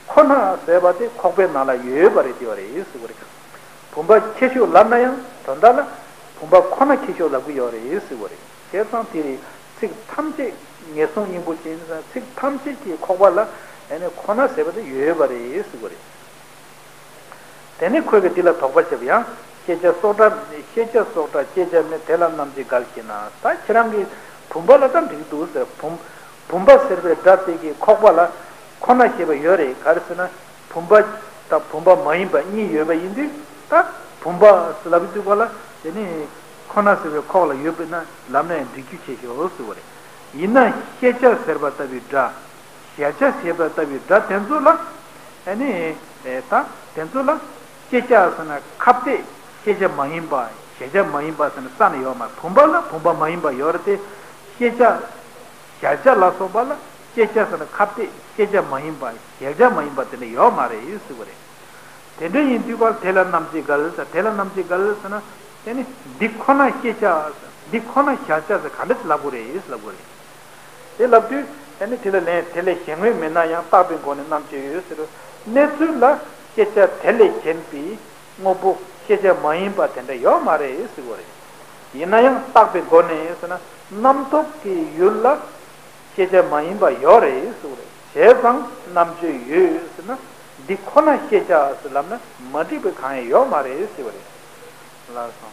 ཁོ་ན་ཟེར་བ་དེ་ཁོག་པའི་ནང་ལ་ཡོད་པ་རེད་དེ་བ་རེད་ཟེར་བ་རེད། བུམ་པ་ཁྱད་ཤོས་ལབ་ན་ཡང་དོན་དག་ལ་བུམ་པ་ཁོ་ན་ཁྱད་ཤོས་ལབ་ཀྱི་ཡོད་རེད་ཟེར་བ་རེད། བྱས་ཙང་དེ་རེད་ཚིག་ཐམས་ཅད་ངེས་བཟུང་སྙིང་པོ་ཅན་ཟེར་ན་ཚིག་ཐམས་ཅད་ཀྱི་ཁོག་པ་ལ་ཨ་ནི་ཁོ་ན་ཟེར་བ་དེ་ཡོད་པ་རེད་ཟེར་བ་རེད། དེ་ནས་ཁོས་ཀྱིས་འདི་ལ་དོགས་པ་བྱས་པ་ཡང་། ཤེས་བྱ་སྲོག་སྒྲ་ཤེས་བྱ་སྲོག་སྒྲ་སྐྱེ་བྱ་མེད་དེ་ལ་རྣམ་འབྱེད་འགལ་ཞེ་ན། ད་ཁྱེད་རང་གིས་བུམ་པ་ལ་ད་འགྲིག་འདུག་ཟེར། བུམ་བུམ་པ་ཟེར་བའི་སྒྲ་དེ་གི་ཁོག་པ་ལ་ཁོ་ན་ཞེས་པ་ཡོད་རེད། ག་རེ་ཟེར་ན་བུམ་པ་དང་བུམ་པ་མ་ཡིན་པ་གཉིས་ཡོད་པ་ཡིན་དུས་ད་བུམ་པ་ཟེར་ལབ་དུས་ག་ལ་དེ་ནི་ཁོ་ན་ཟེར་བའི་ཁོག་ལ་ཡོད་པས་ན་ལབ་ན་ཡང་འགྲིག་རྒྱུ་བྱེད་ཤོག་ཟེར་བ་རེད། ཡིན་ན་ཤེས་བྱ་ཟེར་བ་ལྟ་བུའི་སྒྲ། གཞལ་བྱ་ཞེས་པ་ལྟ་བུའི་སྒྲ་དེ་ཚོ་ལ་ཨ་ནི་ད་དེ་ཚོ་ལ་ཤེས་བྱ་ཟེར་ན་ཁ་གཏད་ཤེས་བྱ་མ་ཡིན་པ་གཞལ་བྱ་མ་ཡིན་པ་ཟེར་ན་རྩ་ནས་ཡོད་མ་རེད། བུམ་པ་ལ་བུམ་པ་མ་ཡིན་པ་ཡོད་རེད་དེ། ཤེས་བྱ་གཞལ་བྱ་ལ་སོགས་པ་ལ་ཤེས་བྱ་ཟེར་ན་ཁ་གཏད་ཤེས་བྱ་མ་ཡིན་པ་གཞལ་བྱ་མ་ཡིན་པ་དེ་འདྲ་ཡོད་མ་རེད་ཟེར་བ་རེད། དེ་འདྲ་ཡིན་དུས་ག་དེ་ལ་རྣམ་འབྱེད་འགལ་ཟེར། དེ་ལ་རྣམ་འབྱེད་འགལ་ཟེར་ན་དེ་ནི་འདི་ཁོ་ན་ཤེས་བྱ་འདི་ཁོ་ན་གཞལ་བྱ་ཟེར་ག་འདྲ་ལབ་དགོས་རེད་ལབ་དགོས་རེད། དེ་ལབ་དུས་ཨ་ནི་དེ་ལ་ལན་དེ་ལས་གཞན་དངོས་མེད་ན་ཡང་བཏགས་པའི་སྒོ་ནས་རྣམ་དཔྱོད་ཡོད་ཟེར་རོ། གནས་ཚུལ་ལ་ཤེས་བྱ་དེ་ལས་གཞན་པའི་དངོས་པོ་ཤེས་བྱ་མ་ཡིན་པ་དེ་འདྲ་ཡོད་མ་རེད་ཟེར་བ་རེད། ཡིན་ན་ཡང་བཏགས་པའི་སྒོ་ནས་ཟེར་ན་རྣམ་རྟོག་གི་ཡུལ་ལ་ཤེས་བྱ་མ་ཡིན་པ་ཡོད་རེད་ཟེར་བ་རེད། བྱས་ཙང་རྣམ་དཔྱོད་ཡོད་ཟེར་ན་འདི་ཁོ་ན་ཤེས་བྱ་ཟེར་ལབ་ན་མ་འགྲིག་པའི་གང་ཡང་ཡོད་མ་རེད་ཟེར་བ་རེད། ལགས་སོ།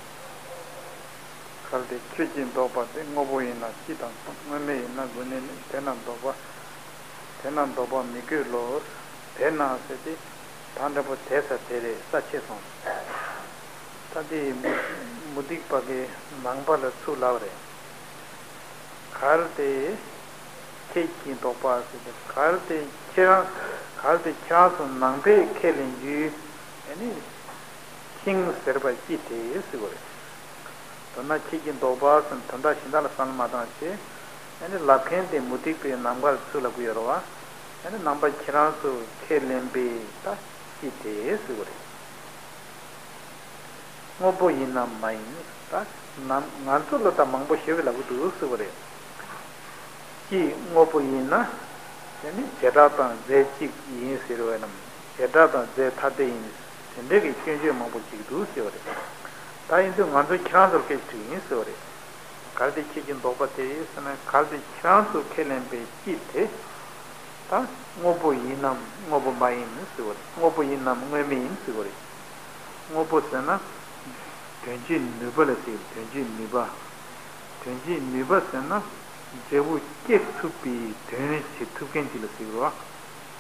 གལ་ཏེ་ཁྱེད་ཀྱིས་འདོགས་པ་དེ་དངོས་པོ་ཡིན་ན་སྤྱི་དང་མཚུངས། དངོས་མེད་ཡིན་ན་དངོས་གནས་མེད། དེས་ན་འདོགས་པ། དེས་ན་འདོགས་པ་མི་དགོས་ལོ། དེས་ན་ཟེར་ཏེ། ད་འདྲ་པོ་དེ་ས་དེ་རེད་ས་ཆེ་སོང་། ད་དེ་མུ་མུ་སྟེགས་པ་གི་ནང་པ་ལ་ཚུར་ལབ་རེད། གལ་ཏེ་ཁྱེད་ཀྱིས་འདོགས་པ་ཟེར་ཏེ་གལ་ཏེ་ཁྱེད་རང་གལ་ཏེ་ཁྱེད་རང་ཚོ་ནང་པས་ཁས་ལེན་རྒྱུའི་ཨ་ནི། ཤིང་ཟེར་བ་ཅི་སྟེ་ཟེར་བ་རེད། མདོར་ན་ཁྱེད་ཀྱིས་འདོགས་པ་ཟེར་དོན་དག་གཞན་དག་ལ་བསམ་བློ་མ་བཏང་བྱས། ཨ་ནི་ལབ་མཁན་དེ་མུ་སྟེགས་པའི་ནང་པར་ཚུར་ལབ་ཀྱི་ཡོད་རེད་བ། ཨ་ནི་ནང་པ་ཁྱེད་རང་ཚོས་ཁས་ལེན་པའི་ད་ཅི་སྟེ་ཟེར་བ་རེད། དངོས་པོ་ཡིན་ནམ་མ་ཡིན་ད་ནམ་ང་ཚོ་ལ་ད་མང་པོ་ཞེ་པོ་ལབ་ཀྱི་འདུག་ཟེར་བ་རེད། ཅིག་དངོས་པོ་ཡིན་ན། དེ་ནི་བྱེ་བྲག་དང་རྫས་གཅིག་ཡིན་ཟེར་བས་ན། བྱེ་བྲག་དང་རྫས་ཐ་དད་ཡིན། དེ་འདྲའི་གི་སྐྱོན་བརྗོད་མང་པོ་བྱེད་ཀྱི་འདུག་ཟེར་བ་རེད། ད་ཡིན་དུས་ང་ཚོ་ཁྱེད་རང་ཚོར་སྐད་ཆ་དྲིས་ཡིན་ཟེར་བ་རེད། གལ་ཏེ་ཁྱེད་ཀྱིས་འདོགས་པ་དེ་ཟེར་ན་གལ་ཏེ་ཁྱེད་རང་ཚོས་ཁས་ལེན་པའི་སྤྱི་དེ། ད་དངོས་པོ་ཡིན་ནམ་དངོས་པོ་མ་ཡིན་ཟེར་བ་རེད། དངོས་པོ་ཡིན་ནམ་དངོས་མེད་ཡིན་ཟེར་བ་རེད། དངོས་པོ་ཟེར་ན། དོན་བྱེད་ནུས་པ་ལ་ཟེར་དོན་བྱེད་ནུས་པ། དོན་བྱེད་ནུས་པ་ཟེར་ན། འབྲས་བུ་སྐྱེད་ཐུབ་པའི་དོན་བྱེད་ཐུབ་མཁན་ཅིག་ལ་ཟེར་བ།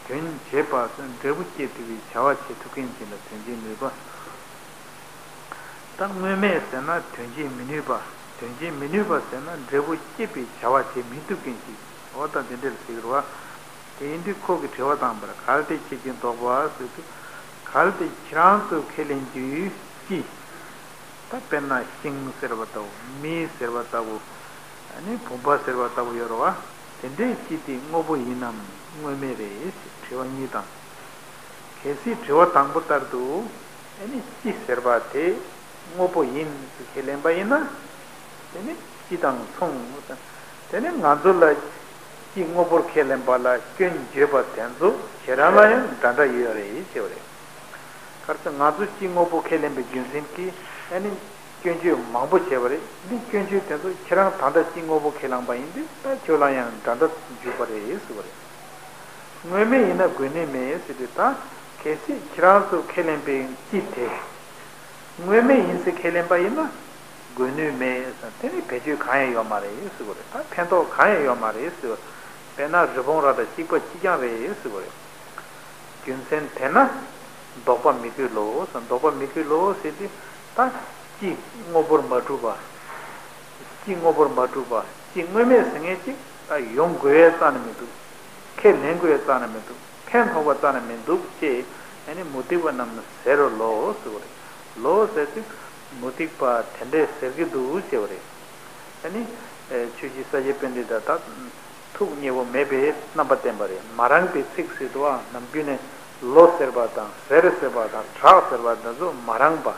དོན་བྱེད་པ་ཟེར་འབྲས་བུ་སྐྱེད་ཐུབ་པའི་བྱ་བ་བྱེད་ཐུབ་མཁན་ཅིག་ལ་དོན་བྱེད་ནུས་པ། ད་དངོས་མེད་ཟེར་ན་དོན་བྱེད་མི་ནུས་པ། དོན་བྱེད་མི་ནུས་པ་ཟེར་ན་འབྲས་བུ་སྐྱེད་པའི་བྱ་བ་བྱེད་མི་ཐུབ་མཁན་ཅིག་འོ་ད་འདི་འདྲ་ལ་ཟེར་བ། དེ་ཡིན་དུས་ཁོ་གིས་དྲི་བ་བཏང་བར་གལ་ཏེ་ཁྱེད་ཀྱིས་འདོགས་པ་ཟེར་དུས། གལ་ཏེ་ཁྱེད་རང་ཚོས་ཁས་ལེན་རྒྱུའི་སྤྱི། ད་དཔེར་ན་ཤིང་ཟེར་བ་ལྟ་བུ་མི་ཟེར་བ་ལྟ་བུ། ཨ་ནི་བུམ་པ་ཟེར་བ་ལྟ་བུ་ཡོད་རེད་བ། དེ་འདྲའི་སྤྱི་དེ་དངོས་པོ་ཡིན་ནམ་དངོས་མེད་རེད་ཟེར་དྲི་བ་གཉིས་དང་། གལ་སྲིད་དྲི་བ་དང་པོ་ལྟར་དུ། ཨ་ནི་སྤྱི་ཟེར་བ་དེ་དངོས་པོ་ཡིན་ཟེར་ཁས་ལེན་པ་ཡིན་ན། དེ་ནི་སྤྱི་དང་མཚུངས། དེ་ནི་ང་ཚོ་ལ་ གཅིག་དངོས་པོར་ཁས་ལེན་པ་ལ་སྐྱོན་བརྗོད་པ་དེ་ཚོ་ཁྱེད་རང་ལ་ཡང་འདྲ་འདྲ་ཡོད་རེད་ཞེས་པ་རེད། ག་རེ་ཟེར་ང་ཚོ་གཅིག་དངོས་པོ་ཁས་ལེན་པའི་རྒྱུ་མཚན་གྱིས་ཨ་ནི་སྐྱོན་བརྗོད་མང་པོ་བྱས་པ་རེད། འདི་སྐྱོན་བརྗོད་དེ་ཚོ་ཁྱེད་རང་ད་ལྟ་གཅིག་དངོས་པོ་ཁས་བླངས་པ་ཡིན་དུས་ད་ཁྱོད་ལ་ཡང་འདྲ་འདྲ་འཇུག་པ་རེད་ཟེར་བ་རེད། དངོས་མེད་ཡིན་ན་དགོས་ནུས་མེད་ཟེར་དུས་ད་གལ་སྲིད་ཁྱེད་རང་ཚོ་ཁས་ལེན་པའི་གཅིག་དེ། དངོས་མེད་ཡིན་ཟེར་ཁས་ལེན་པ་ཡིན་ན་དགོས་ནུས་མེད་ཟེར། དེ་ནི་བེད་སྤྱོད་གང་ཡང་ཡོད་མ་རེད་ཟེར་བ་རེད། ད་ཕན་ཐོགས་གང་ཡང་ཡོད་མ་རེད་ཟེར་བ། དཔེར་ན་རི་བོང་རྭ་དང་གཅིག་པ་གཅིག་རྐྱང་རེད་ཟེར་བ་རེད། རྒྱུ་མཚན་དེས་ན་ལྡོག་པ་མི་དགོས་ལོ་ཟེར། ལྡོག་པ་མི་དགོས་ལོ་ཟེར་དུས་ད་གཅིག་དངོས་པོར་མ་གྲུབ་པ། གཅིག་དངོས་པོར་མ་གྲུབ་པ། གཅིག་དངོས་མེད་ཟེར་མཁན་གཅིག་ད་ཡོང་དགོས་ཡས་རྩ་ནས་མི་འདུག་ཁས་ལེན་དགོས་ཡས་རྩ་ནས་མི་འདུག་ཕན་ཐོགས་པ་རྩ་ནས་མི་འདུག་ཅེས་ཨ་ནི་མུ་སྟེགས་པ་རྣམས་ཟེར་རོ་ལོ་ཟེར་བ་རེད། ལོ་ཟེར་དུས་མུ་སྟེགས་པ་དེ་འདྲས་ཟེར་གྱི་འདུག་ཅེས་པ་རེད། ཨ་ནི་ཆོས་རྗེ་ས་སྐྱ་པཎྜི་ཏ་ད་ཐུགས་མཉེས་པོ་མེད་པའི་རྣམ་པ་བསྟན་པ་རེད། མ་རངས་པའི་ཚིག་ཟེར་དུས་ཨ་ནམ་རྒྱུན་ནས་ལོ་ཟེར་བ་དང་ཟེར་ཟེར་བ་དང་གྲགས་ཟེར་བ་འདི་ཚོ་མ་རངས་པ།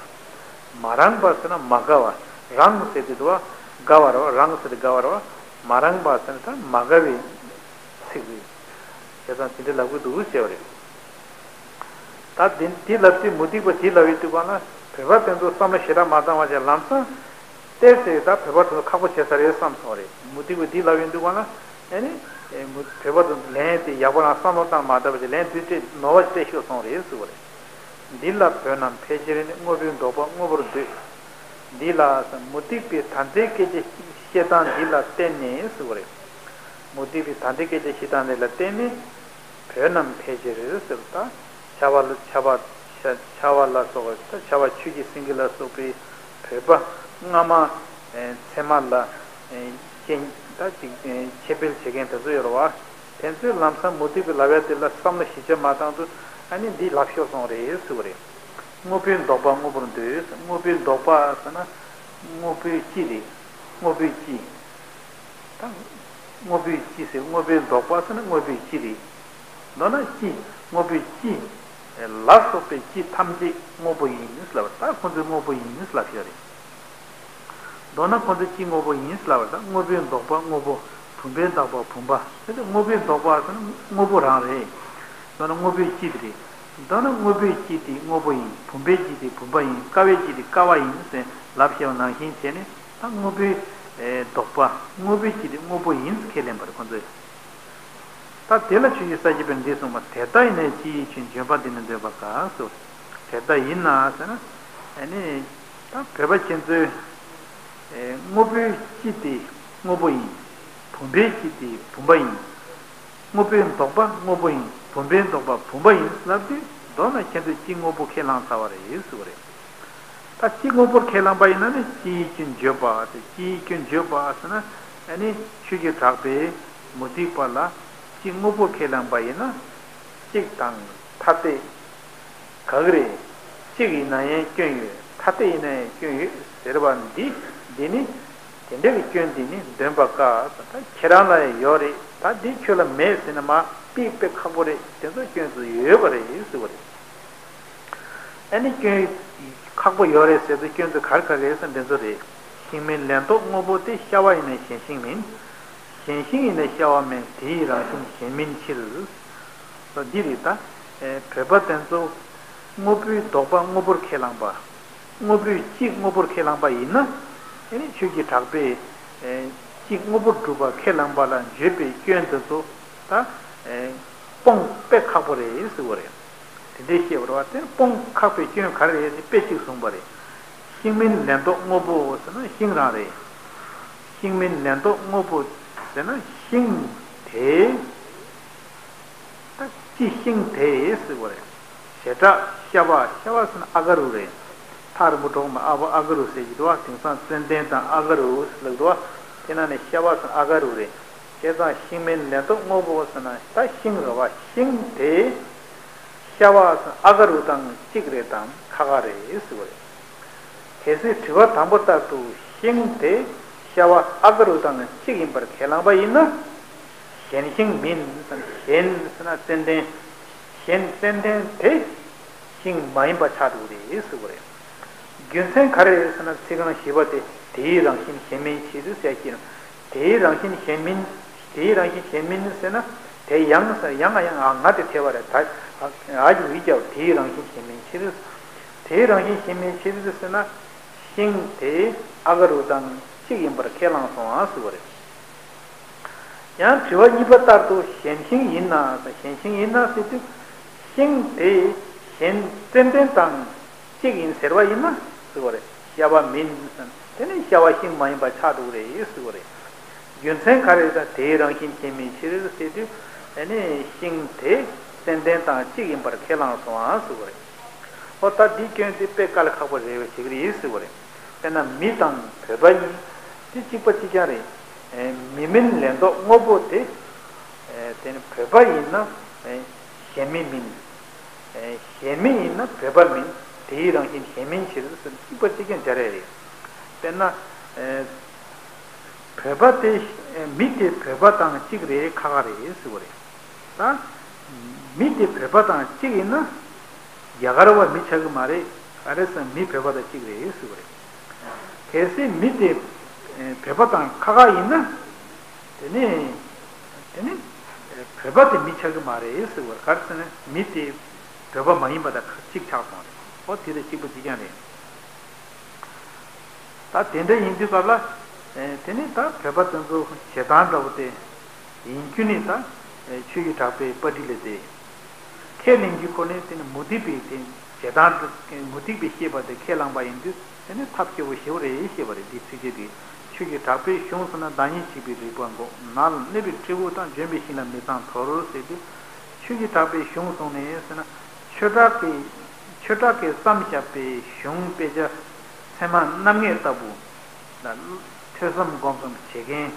མ་རངས་པ་ཟེར་ན་མ་དགའ་བ། རངས་ཟེར་དུས་དུ་བ་དགའ་བ་རེད་བ། རངས་ཟེར་དུས་དགའ་བ་རེད་བ། མ་རངས་པ་ཟེར་ན་ད་མ་དགའ་བའི་ཚིག་རེད། བྱས་ཙང་དེ་འདྲ་ལབ་ཀྱི་འདུག་ཟེར་བ་རེད། ད་དེ་དེ་ལབ་དུས་མུ་སྟེགས་པ་དེ་ལབ་ཡོད་དུས་གང་ལ་བོད་པ་དེ་ཚོ་བསམ་བློ་ཞེ་དྲག་མ་བཏང་བ་བྱས་ལམ་སང་། གཏེར་ཟེར་ད་བོད་པ་ཚོ་ཁག་པོ་བྱས་ས་རེད་བསམ་སོང་བ་རེད། མུ་སྟེགས་པ་དེ་ལབ་ཡོད་དུས་གང་ལ་ཨེ་ནི་ཨེ་མུ་བོད་པ་ཚོ་ལན་དེ་ཡག་པོ་རང་བསམ་བློ་བཏང་མ་ཐུབ་པ་བྱས་ལན་དེ་སྤྲད་ནོར་བ་སྤྲད་ཤོར་སོང་བ་རེད་ཟེར་བ་རེད། འདི་ལ་བོད་རྣམས་ཕལ་ཆེར་ནི་དངོས་པོའི་ལྡོག་པ་དངོས་པོར་འདོད། འདི་ལ་མུ་སྟེགས་པའི་ད་ལྟའི་སྐད་ཆ་བཤད་སྟངས་འདི་ལ་བརྟེན་ནས་ཟེར་བ་རེད། མུ་སྟེགས་པའི་ད་ལྟའི་སྐད་ཆ་བཤད་སྟངས་འདི་ལ་བརྟེན་ནས་བོད་རྣམས་ཕལ་ཆེར་ཟེར་ད་ཆར་པ་ལ་ཆར་པ་ཆ་ཆར་པ་ལ་སོགས་པ་ད་ཆར་པ་ཆོས་ཀྱི་སེང་གེ་ལ་སོགས་པའི་བོད་པ་སྔ་མ་ཚད་མ་ལ་ཤེས་ད་ཅིག་འཆད་སྤེལ་བྱེད་མཁན་དེ་ཚོ་ཡོད་རེད་བ། དེ་ཚོས་ལམ་སང་མུ་སྟེགས་པའི་ལབ་ཡ་དེ་ལ་བསམ་བློ་ཞིབ་ཆ་མ་བཏང་དུས་ཨ་ནི་འདི་ལབ་ཤོར་སོང་རེད་ཟེར་བ་རེད། དངོས་པོའི་ལྡོག་པ་དངོས་པོར་འདོད། དངོས་པོའི་ལྡོག་པ་ཟེར་ན་དངོས་པོའི་སྤྱི་རེད། དངོས་པོའི་སྤྱི། ད་དངོས་པོའི་སྤྱི་ཟེར་དངོས་པོའི་ལྡོག་པ་ཟེར་ན་དངོས་པོའི་སྤྱི་རེད། མདོར་ན་སྤྱི་དངོས་པོའི་སྤྱི་ལ་སོགས་པའི་སྤྱི་ཐམས་ཅད་དངོས་པོ་ཡིན་ལབ་པ་ད་ཁོ་ཚོས་དངོས་པོ་ཡིན་ལབ་ཤེས་རེད། མདོར་ན་ཁོ་ཚོ་སྤྱི་དངོས་པོ་ཡིན་ལབ་པ་དང་དངོས་པོའི་ལྡོག་པ་དངོས་པོ། བུམ་པས་བཏགས་པ་བུམ་པ། དེ་ལྟར་དངོས་པོའི་ལྡོག་པ་ཟེར་ན་དངོས་པོ་རང་རེད། མདོར་ན་དངོས་པོའི་སྤྱི་དེ་རེད། མདོར་ན་དངོས་པོའི་སྤྱི་དེ་དངོས་པོ་ཡིན། བུམ་པའི་སྤྱི་དེ་བུམ་པ་ཡིན། ཀ་བའི་སྤྱི་དེ་ཀ་བ་ཡིན་ཟེར་ལབ་བཤད་པ་ནང་བཞིན་བྱས་ནས་ད་དངོས་པོའི་ལྡོག་པ་དངོས་པོའི་སྤྱི་དེ་དངོས་པོ་ཡིན་ཟེར་ཁས་ལེན་པ་རེད་ཁོ་ཚོས། ད་དེ་ལ་ཆོས་ཀྱི་ས་སྐྱ་པཎྜི་ཏས་གསུངས་པ་དེ་ལྟ་ཡིན་ནས་སྤྱི་ཡི་ཁྱོན་བརྗོད་པ་འདི་ནི་འདོད་པ་དཀའ་ཟེར། དེ་ལྟ་ཡིན་ན་ཟེར་ན་ཨ་ནི་ད་བོད་པ་ཁྱེད་ཚོས་དངོས་པོའི་སྤྱི་དེ་དངོས་པོ་ཡིན། བུམ་པའི་སྤྱི་དེ་བུམ་པ་ཡིན། དངོས་པོའི་ལྡོག་པ་དངོས་པོ་ཡིན། བུམ་པའི་ལྡོག་པ་བུམ་པ་ཡིན་ལབ་དུས་མདོར་ན་ཁྱེད་ཚོས་སྤྱི་དངོས་པོ་ཁས་བླངས་ཚར་བ་རེད་ཟེར་བ་རེད། ད་སྤྱི་དངོས་པོར་ཁས་བླངས་པ་ཡིན་ན་ནི་སྤྱི་ཡི་སྐྱོན་བརྗོད་པ་དེ་སྤྱི་ཡི་སྐྱོན་བརྗོད་པ་ཟེར་ན་ཨ་ནི་ཆོས་ཀྱི་གྲགས་པས་མུ་སྟེགས་པ་ལ་སྤྱི་དངོས་པོར་ཁས་བླངས་པ་ཡིན་ན་གཅིག་དང་ཐ་དད་ག་གི་རེད། གཅིག་ཡིན་ན་ཡང་སྐྱོན་ཡོད། ཐ་དད་ཡིན་ན་ཡང་སྐྱོན་ཡོད་ཟེར་བ་འདི་འདི་ནི་དེ་འདྲ་གི་སྐྱོན་འདི་ནི་འདོན་པ་དཀའ། ད་ཁྱེད་རང་ལ་ཡང་ཡོད་རེད། ད་འདི་ཁྱོད་ལ་མེད་ཟེར་ན་མ་དཔེ་དཔེ་ཁག་པོ་རེད། དེ་ཚོ་སྐྱོན་ཚོ་ཡོད་པ་རེད་ཟེར་བ་རེད། ཨ་ནི་སྐྱོན་ཁག་པོ་ཡོད་རེད་ཟེར་དུས་སྐྱོན་དུ་ག་རེ་ག་རེ་རེད་ཟེར་འདི་ཚོ་རེད། ཤིང་མིན་ལན་ལྡོག་དངོས་པོ་སྟེ། ཤ་བ་ཡིན་ན་གཞན་ཤིང་མིན། གཞན་ཤིང་ཡིན་ན་ཤ་བ་མིན། དེ་ཡི་རང་བཞིན་གཞན་མིན་ཕྱིར། འདི་རེད་ད། བོད་པ་དེ་ཚོ་དངོས་པོའི་ལྡོག་པ་དངོས་པོར་ཁས་བླངས་པ། དངོས་པོའི་སྤྱི་དངོས་པོར་ཁས་བླངས་པ་ཡིན་ན། ཨ་ནི་ཆོས་ཀྱི་གྲགས་པས་སྤྱི་དངོས་པོར་སྒྲུབ་པ་ཁས་བླངས་པ་ལ་བརྗོད་པའི་སྐྱོན་དེ་ཚོ་ད། སྤོང་དཔེ་ཁག་པོ་རེད་ཟེར་བ་རེད། དེ་འདྲའི་བཤད་པ་རེད་བ། དེ་སྤོང་ཁག་པའི་སྐྱོན་ག་རེ་རེད་ཟེར་དཔེ་གཅིག་གསུངས་པ་རེད། ཤིང་མིན་ལན་ལྡོག་དངོས་པོ་ཟེར་ན་ཤིང་རང་རེད། ཤིང་མིན་ལན་ལྡོག་དངོས་པོ་ཟེར་ན་ཤིང་དེ། ད་ཅི་ཤིང་དེ་ཟེར་བ་རེད། བྱེ་བྲག་ཤ་བ། ཤ་བ་ཟེར་ན་ཨ་ག་རུ་རེད། ཐག་རིང་པོ་འགྲོ་མ་ཨ་བ་ཨ་ག་རུ་ཟེར་གྱི་འདུག་བ། དེང་སང་ཙན་དན་དང་ཨ་ག་རུ་ཟེར་ལབ་འདུག་བ། དེ་ནང་ནས་ཤ་བ་ཟེར་ན་ཨ་ག་རུ་རེད། བྱས་ཙང་ཤིང་མིན་ལན་ལྡོག་དངོས་པོ་ཟེར་ན་ད་ཤིང་རེད་བ། ཤིང་དེ་ཤ་བ་ཟེར་ན་ཨ་ག་རུ་དང་གཅིག་རེད་དམ་ཁ་ཁ་རེད་ཟེར་བ་རེད། གལ་སྲིད་དྲི་བ་དང་པོ་ལྟར་དུ་ཤིང་དེ་ཤ་བ་ཨ་ག་རུ་དང་གཅིག་ཡིན་པར་ཁས་བླངས་པ་ཡིན་ན། གཞན་ཤིང་མིན། གཞན་ཟེར་ན་ཙན་དན། གཞན་ཙན་དན་དེ་ཤིང་མ་ཡིན་པ་ཆགས་འདུག་རེད་ཟེར་བ་རེད། རྒྱུ་མཚན་ག་རེ་རེད་ཟེར་ན་ཚིག་རྐང་བཞི་པ་དེ་དེའི་རང་བཞིན་གཞན་མིན་ཕྱིར་ཟེར་གྱི་ན། དེའི་རང་བཞིན་གཞན་མིན་ དེའི་རང་བཞིན་གཞན་མིན་ཟེར་ན། དེ་ཡང་ཟེར་ཡང་ང་ཡང་ང་དེ་ཐེ་བ་རེད། ད་ཨ་ཡིག་རིགས་རྒྱབ་དེའི་རང་བཞིན་གཞན་མིན་ཕྱིར། དེའི་རང་བཞིན་གཞན་མིན་ཕྱིར་ཟེར་ན། ཤིང་དེ་ཨ་ག་རུ་དང་གཅིག་ཡིན་པར་ཁས་བླངས་སོང་ཨ་ཟེར་བ་རེད། ཡང་དྲི་བ་གཉིས་པ་ལྟར་དུ་གཞན་ཤིང་ཡིན་ན། གཞན་ཤིང་ཡིན་ན་ཟེར་དུས། ཤིང་དེ་གཞན་ཙན་དན་དང་གཅིག་ཡིན་ཟེར་བ་ཡིན་ན་ཟེར་བ་རེད། ཤ་བ་མིན་ཟེར་ན་དེ་ནི་ཤ་བ་ཤིང་མ་ཡིན་པ་ཆགས་འགྲོ་གི་རེད་ཟེར་བ་རེད། རྒྱུ་མཚན་ག་རེ་ད་དེའི་རང་བཞིན་གཞན་མིན་ཕྱིར་ཟེར་དུས། དེ་ནི་ཤིང་དེ་ཙན་དན་དང་གཅིག་ཡིན་པར་ཁས་བླངས་སོང་ཨ་ཟེར་བ་རེད། ཨོ་ད་འདི་སྐྱོན་དེ་དཔེ་དཀའ་ལས་ཁག་པོ་རེད་བ་ཞིག་རེད་ཟེར་བ་རེད། དཔེར་ན་མི་དང་བོད་པ་གཉིས་དེ་གཅིག་པ་གཅིག་རྐྱང་རེད། མི་མིན་ལས་ལྡོག་དངོས་པོ་དེ། དེ་ནི་བོད་པ་ཡིན་ན་གཞན་མི་མིན། གཞན་མི་ཡིན་ན་བོད་པ་མིན། དེའི་རང་བཞིན་གཞན་མིན་ཕྱིར་ཟེར་གཅིག་པ་གཅིག་རྐྱང་སྦྱར་ཡ་རེད། དཔེར་ན། བོད་པ་དེ་མི་དེ་བོད་པ་དང་གཅིག་རེད་ཁག་ཁག་རེད་ཟེར་བ་རེད། ད། མི་དེ་བོད་པ་དང་གཅིག་ཡིན་ན། རྒྱ་གར་བ་མི་ཆགས་ཀྱི་མ་རེད། ག་རེ་ཟེར་ན་མི་བོད་པ་དང་གཅིག་རེད་ཟེར་བ་རེད། གལ་སྲིད་མི་དེ་བོད་པ་དང་ཁག་ཁག་ཡིན་ན། དེ་ནི། དེ་ནི། བོད་པ་དེ་མི་ཆགས་ཀྱི་མ་རེད་ཟེར་བ་རེད། ག་རེ་ཟེར་ན་མི་དེ་བོད་པ་མ་ཡིན་པ་དང་གཅིག་ཆགས་སོང་རེད། ཨོ་དེ་དང་གཅིག་པ་གཅིག་རྐྱང་རེད། ད་དེ་འདྲ་ཡིན་དུས་སྐབས་ལ། དེ་ནི་ད་བོད་པ་དེ་ཚོ་ཞེ་སྡང་འདྲ་བོ་དེ། ཡིན་རྒྱུ་ནི་ད། ཆོས་ཀྱི་གྲགས་པའི་དཔར་རིས་ལས་དེ། ཁས་ལེན་རྒྱུ་ཁོ་ནི་དེ་ནི་མུ་སྟེགས་པའི་དེ་ཞེ་སྡང་དུ་མུ་སྟེགས་པའི་བཤད་པ་དེ་ཁས་བླངས་པ་ཡིན་དུས་དེ་ནི་ཐབས་སྐྱོ་བོ་ཞེ་པོ་རེད་ཞེས་པ་རེད། འདི་ཚིགས་བཅད་འདི། ཆོས་ཀྱི་གྲགས་པའི་གཞུང་ཟེར་ན་བདག་ཉིད་གཅིག་པའི་རིག་པ་འགོག །ནགས་ལ་གནས་པའི་སྤྲེའུ་དང་། ལྗོན་པའི་ཤིང་ལ་མི་ཚངས་དོར་ཟེར་དུས། ཆོས་ཀྱི་གྲགས་པའི་གཞུང་གསུངས་ནས་ཟེར་ན། ཆོས་གྲགས་ཀྱི། ཆོས་གྲགས་ཀྱིས་བརྩམས་བཞག་པའི་གཞུང་དཔེ་ཆ་ཚད་མ་རྣམ་ངེས་ལྟ་བུ་ལ་ཐོས་བསམ་སྒོམ་གསུམ་བྱེད་མཁན།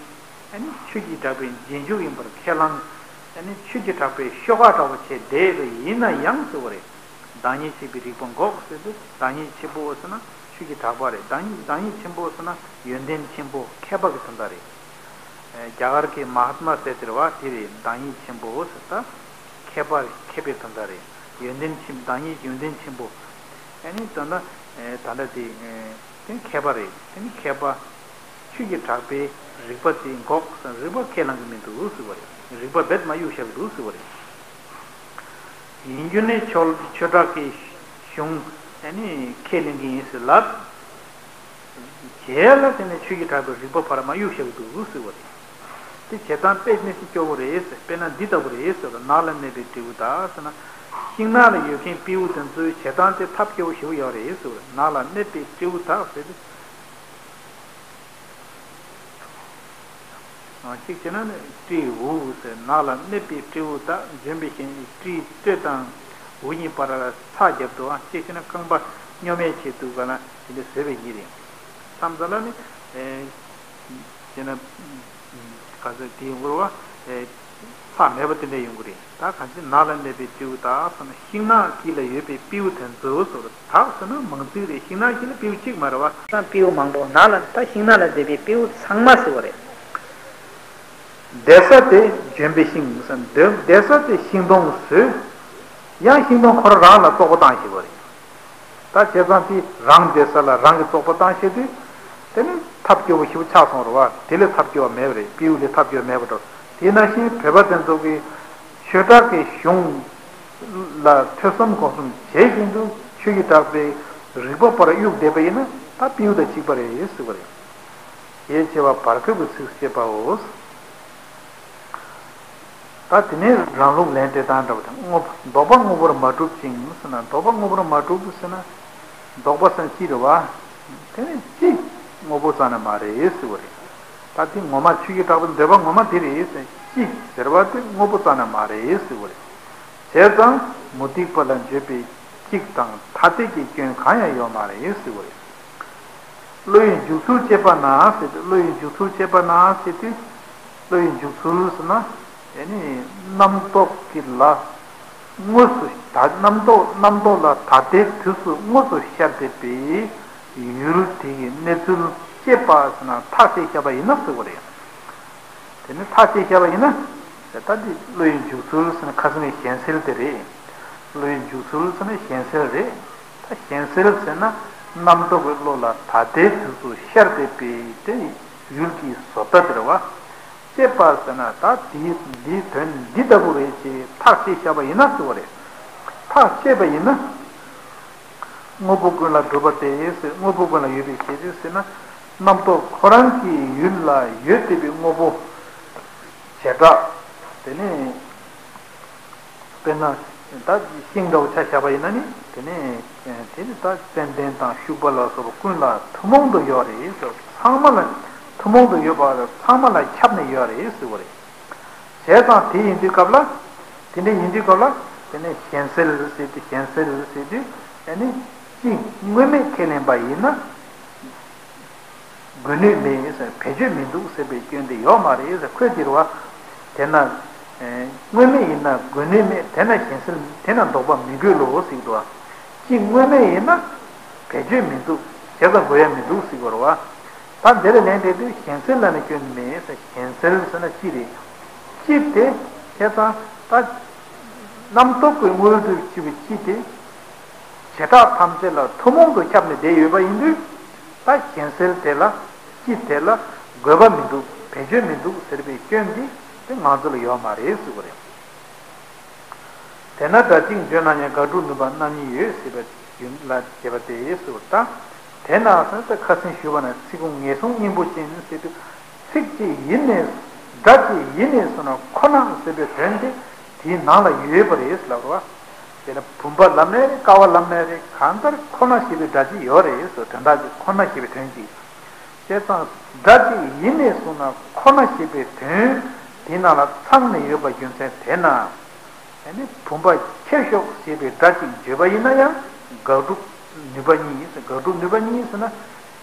ཨ་ནི་ཆོས་ཀྱི་གྲགས་པའི་རྗེས་འཇུག་ཡིན་པར་ཁས་བླངས། ཨ་ནི་ཆོས་ཀྱི་གྲགས་པའི་ཤོག་ཁ་འདྲ་བོ་བྱས་བསྡད་པ་ཡིན་ན་ཡང་ཟེར་བ་རེད། བདག་ཉིད་གཅིག་པའི་རིག་པ་འགོག་ཟེར་དུས་བདག་ཉིད་ཆེན་པོ་ཟེར་ན་ཆོས་ཀྱི་གྲགས་པ་རེད། བདག་ཉིད་བདག་ཉིད་ཆེན་པོ་ཟེར་ན་ཡོན་ཏན་ཆེན་པོ་མཁས་པ་གི་དོན་དག་རེད། རྒྱ་གར་གྱི་མ་ཧཱ་ཏ་མ་ཟེར་དེ་རེད་བ། དེ་རེད། བདག་ཉིད་ཆེན་པོ་ཟེར་ད། མཁས་པ་མཁས་པའི་དོན་དག་རེད། ཡོན་ཏན་ཆེན་བདག་ཉིད་ཡོན་ཏན་ཆེན་པོ། ཨ་ནི་ད་ལྟ་ད་ལྟ་དེ་དེ་མཁས་པ་རེད། དེ་ནི་མཁས་པ། ཆོས་ཀྱི་གྲགས་པའི་རིག་པ་དེ་འགོག་ཟེར་རིག་པ་ཁས་བླངས་ཀྱི་མི་འདུག་ཟེར་བ་རེད། རིག་པ་རྦད་མ་གཡུག་བཞག་གི་འདུག་ཟེར་བ་རེད། ཡིན་རྒྱུ་ནི་ཆོས་ཆོས་གྲགས་ཀྱི་གཞུང་ཨ་ནི་ཁས་ལེན་གྱི་ཡིན་ཟེར་ལབ། རྗེས་ལ་དེ་ནས་ཆོས་ཀྱི་གྲགས་པའི་རིག་པ་ཕར་མ་གཡུག་བཞག་འདུག་ཟེར་བ་རེད། དེ་བྱེད་སྟངས་དཔེ་མི་སྲིད་སྐྱོ་བོ་རེད་ཟེར། དཔེར་ན་འདི་ལྟ་བུ་རེད་ཟེར་བ། ནགས་ལ་གནས་པའི་སྤྲེའུ་དག་ཟེར་ན། ཤིང་ནགས་ལ་ཡོད་མཁན་སྤྲེའུ་དེ་ཚོའི་བྱེད་སྟངས་དེ་ཐབས་སྐྱོ་བོ་ཞེ་པོ་ཡོད་རེད་ཟེར་བ་རེད། ནགས་ལ་གནས་པའི་སྤྲེའུ་དག་ཟེར་དུས། གཅིག་བྱས་ན་ནི་སྤྲེའུ་ཟེར། ནགས་ལ་གནས་པའི་སྤྲེའུ་དག་ལྗོན་པའི་ཤིང་། སྤྲེའུ་སྟོད་དང་འུ་གཉིས་བར་ལ་ཚྭ་བརྒྱབ་འདུག་ཨ། གཅིག་བྱས་ན་རྐང་པ་སྙོམས་ཡས་བྱས་འདུག་ག་ལ་དེ་འདྲ་བཟོས་པའི་གཉིས་རེད། མཚམས་མཚམས་ལ་ནི། ཨེ། བྱས་ན། ག་ཚོད་དེ་ཡོང་གི་རེད་བ། ཨེ། ཚྭ་མེད་པ་དེ་འདྲ་ཡོང་གི་རེད། ད་གང་ཅི་ནགས་ལ་གནས་པའི་སྤྲེའུ་དག་ཟེར་ན་ཤིང་ནགས་དཀྱིལ་ལ་ཡོད་པའི་སྤྲེའུ་དེ་ཚོ་ཟེར། དག་ཟེར་ན་མང་ཚིག་རེད། ཤིང་ནགས་དཀྱིལ་ལ་སྤྲེའུ་གཅིག་མ་རེད་བ། ན་སྤྲེའུ་མང་པོ་ནགས་ལ་ད་ཤིང་ནགས་ལ་བསྡད་པའི་སྤྲེའུ་ཚང་མ་ཟེར་བ་རེད། བསྡད་ས་དེ་ལྗོན་པའི་ཤིང་ཟེར། བསྡད་བསྡད་ས་དེ་ཤིང་སྡོང་བཟོས། ཡང་ཤིང་སྡོང་ཁོ་རང་རང་ལ་བཙོག་པ་བཏང་ཤེས་པ་རེད། ད་བྱས་ཙང་དེ་རང་བསྡད་ས་ལ་རང་གིས་བཙོག་པ་བཏང་ཤེས་དུས། དེ་ནི་ཐབས་སྐྱོ་བོ་ཞེ་པོ་ཆགས་སོང་རེད་བ། དེ་ལས་ཐབས་སྐྱོ་བ་མེད་པ་རེད། སྤྲེའུ་ལས་ཐབས་སྐྱོ་བ་མེད་པ་འདྲ། དེ་ནང་བཞིན་བོད་པ་དེ་ཚོ་གིས་ཆོས་གྲགས་ཀྱི་གཞུང་ལ་ཐོས་བསམ་སྒོམ་གསུམ་བྱེད་བཞིན་དུ་ཆོས་ཀྱི་གྲགས་པའི་རིག་པ་ཕར་གཡུག་བསྡད་པ་ཡིན་ན་ད་སྤྲེའུ་དང་གཅིག་པ་རེད་ཟེར་བ་རེད། ཞེས་བྱ་བ་བར་སྐབས་ཀྱི་ཚིགས་བཅད་པའོ། ད་དེ་ནས་རང་ལུགས་ལན་སྤྲད་སྟངས་འདྲ་བོ་དང་། དངོས་ལྡོག་པ་དངོས་པོར་མ་གྲུབ་ཅིང་ཟེར་ན། ལྡོག་པ་དངོས་པོར་མ་གྲུབ་ཟེར་ན། ལྡོག་པ་ཟེར་ན་སྤྱི་རེད་བ། དེ་ནི་སྤྱི་དངོས་པོ་རྩ་ནས་མ་རེད་ཟེར་བ་རེད། ད་དེ་ངོ་མ་ཆོས་ཀྱི་གྲགས་པའི་འདོད་པ་ངོ་མ་དེ་རེད་ཟེར། སྤྱི་ཟེར་བ་དེ་དངོས་པོ་རྩ་ནས་མ་རེད་ཟེར་བ་རེད། བྱས་ཙང་མུ་སྟེགས་པ་ལ་བརྗོད་པའི་གཅིག་དང་ཐ་དད་ཀྱི་སྐྱོན་གང་ཡང་ཡོད་མ་རེད་ཟེར་བ་རེད། བློ་ཡི་འཇུག་ཚུལ་དཔྱད་པ་ན་ཟེར་དུས། བློ་ཡི་འཇུག་ཚུལ་དཔྱད་པ་ན་ཟེར་དུས། བློ་ཡི་འཇུག་ཚུལ་ཟེར་ན། ཨེ་ནི་རྣམ་རྟོག་གི་ལ་དངོས་སུ་ད་རྣམ་རྟོག་རྣམ་རྟོག་ལ་ད་ལྟའི་དུས་སུ་དངོས་སུ་ཤར་བསྡད་པའི་ཡུལ་དེ་ཡི་གནས་ཚུལ་དཔྱད་པ་ཟེར་ན་ཐག་བཅད་བཞག་པ་ཡིན་ན་ཟེར་བ་རེད། དེ་ནི་ཐག་བཅད་བཞག་པ་ཡིན་ན། ད་འདི་བློ་ཡི་འཇུག་ཚུལ་ཟེར་ན་ཁ་སང་གི་གཞན་སེལ་དེ་རེད། བློ་ཡི་འཇུག་ཚུལ་ཟེར་ན་གཞན་སེལ་རེད། ད་གཞན་སེལ་ཟེར་ན་རྣམ་རྟོག་གི་བློ་ལ་ད་ལྟའི་དུས་སུ་ཤར་བསྡད་པའི་དེ་ཡུལ་གྱི་བཟོ་ལྟ་དེ་རེད་བ། བཅད་པ་ཟེར་ན་ད་དེའི་འདིའི་དོན་འདི་ལྟ་བུ་རེད་ཅེས་ཐག་བཅད་བཞག་པ་ཡིན་ན་ཟེར་བ་རེད། ཐག་བཅད་པ་ཡིན་ན། དངོས་པོ་ཀུན་ལ་གྲུབ་པ་སྟེ་ཟེར། དངོས་པོ་ཀུན་ལ་ཡོད་པའི་ཕྱིར་ཟེར་ན། རྣམ་རྟོག་ཁོ་རང་གི་ཡུལ་ལ་ཡོད་བསྡད་པའི་དངོས་པོ་བྱེ་བྲག་དེ་ནི། དཔེར་ན། ད་ཤིང་འདྲ་བོ་ཆ་བཞག་པ་ཡིན་ན་ནི་དེ་ནི། དེ་ནི་ད་ཙན་དན་དང་ཤུག་པ་ལ་སོགས་པ་ཀུན་ལ་ཐུན་མོང་དུ་ཡོད་རེད་ཟེར། ཚང་མ་ལ་ཐུན་མོང་དུ་ཡོད་པ་ཚང་མ་ལ་ཁྱབ་ནས་ཡོད་རེད་ཟེར་བ་རེད། བྱས་ཙང་དེ་ཡིན་དུས་སྐབས་ལ། དེ་འདྲ་ཡིན་དུས་སྐབས་ལ། དེ་ནས་གཞན་སེལ་ཟེར་དུས་གཞན་སེལ་ཟེར་དུས་དེ་ནི་གཅིག་དངོས་མེད་ཁས་ལེན་པ་ཡིན་ན། དགོས་ནུས་མེད་ཟེར། བེད་སྤྱོད་མི་འདུག་ཟེར་བའི་སྐྱོན་དེ་ཡོད་མ་རེད་ཟེར། ཁོས་དེ་རེད་བ། དེས་ན། ཨེ། དངོས་མེད་ཡིན་ན་དགོས་ནུས་མེད། དེས་ན་གཞན་སེལ་དེས་ན་ལྡོག་པ་མི་དགོས་ལོ་ཟེར་འདུག་བ། གཅིག་དངོས་མེད་ཡིན་ན་བེད་སྤྱོད་མི་འདུག་བྱས་ཙང་དགོས་ཡ་མི་འདུག་ཟེར་དགོས་རེད་བ། ད་འདིར་ལན་འདེབས་དུས་གཞན་སེལ་ལ་ནི་སྐྱོན་མེད་ཟེར། གཞན་སེལ་ཟེར་ན་སྤྱི་རེད། སྤྱི་དེ་བྱས་ཙང་ད་རྣམ་རྟོག་གི་དངོས་དུ་གྱུར་པའི་སྤྱི་དེ། བྱེ་བྲག་ཐམས་ཅད་ལ་ཐུན་མོང་དུ་ཁྱབ་ནས་བསྡད་ཡོད་པ་ཡིན་དུས། ད་གཞན་སེལ་དེ་ལ་སྤྱི་དེ་ལ་དགོས་པ་མི་འདུག་བེད་སྤྱོད་མི་འདུག་ཟེར་བའི་སྐྱོན་འདི་དེ་ང་ཚོ་ལ་ཡོད་མ་རེད་ཟེར་བ་རེད། དེས་ན་སྒྲ་གཅིག་བརྗོད་ན་ཡང་དགག་སྒྲུབ་ནུས་པ་རྣམ་གཉིས་ཡོད་ཟེར་བའི་རྒྱུ་མཚན་ལ་བྱས་པ་སྟེ་ཟེར་བ་དང་། དེས་ན་ཟེར་ཏེ་ཁ་སང་ཞུས་པ་ན་ཚིག་ཀུན་ངེས་བཟུང་སྙིང་པོ་ཅན་ཟེར་དུས། ཚིག་གཅིག་ཡིན་ནས། སྒྲ་གཅིག་ཡིན་ནས་སོང་ན་ཁོ་ན་ཟེར་བའི་དོན་དེ་དེའི་ནང་ལ་ཡོད་པ་རེད་ལབ་རོ། དེ་ལ་བུམ་པ་ལབ་ནའི་རེད། ཀ་བ་ལབ་ནའི་རེད། གང་ལྟར་ཁོ་ན་ཞེས་པའི་སྒྲ་གཅིག་ཡོད་རེད་ཟེར། དོན་དག་གཅིག་ཁོ་ན་ཞེས་པའི་དོན་གཅིག་བྱས་ཙང་སྒྲ་གཅིག་ཡིན་ནས་སོང་ན་ཁོ་ན་ཞེས་པའི་དོན་དེའི་ནང་ལ་ཚང་ནས་ཡོད་པ་རྒྱུ་མཚན་དེས་ན། ཨ་ནི་བུམ་པ་ཁྱེར་ཤོག་ཞེས་པའི་སྒྲ་གཅིག་བརྗོད་པ་ཡིན་ན་ཡང་དགག་སྒྲུབ་ནུས་པ་གཉིས། དགག་སྒྲུབ་ནུས་པ་གཉིས་ཟེར་ན།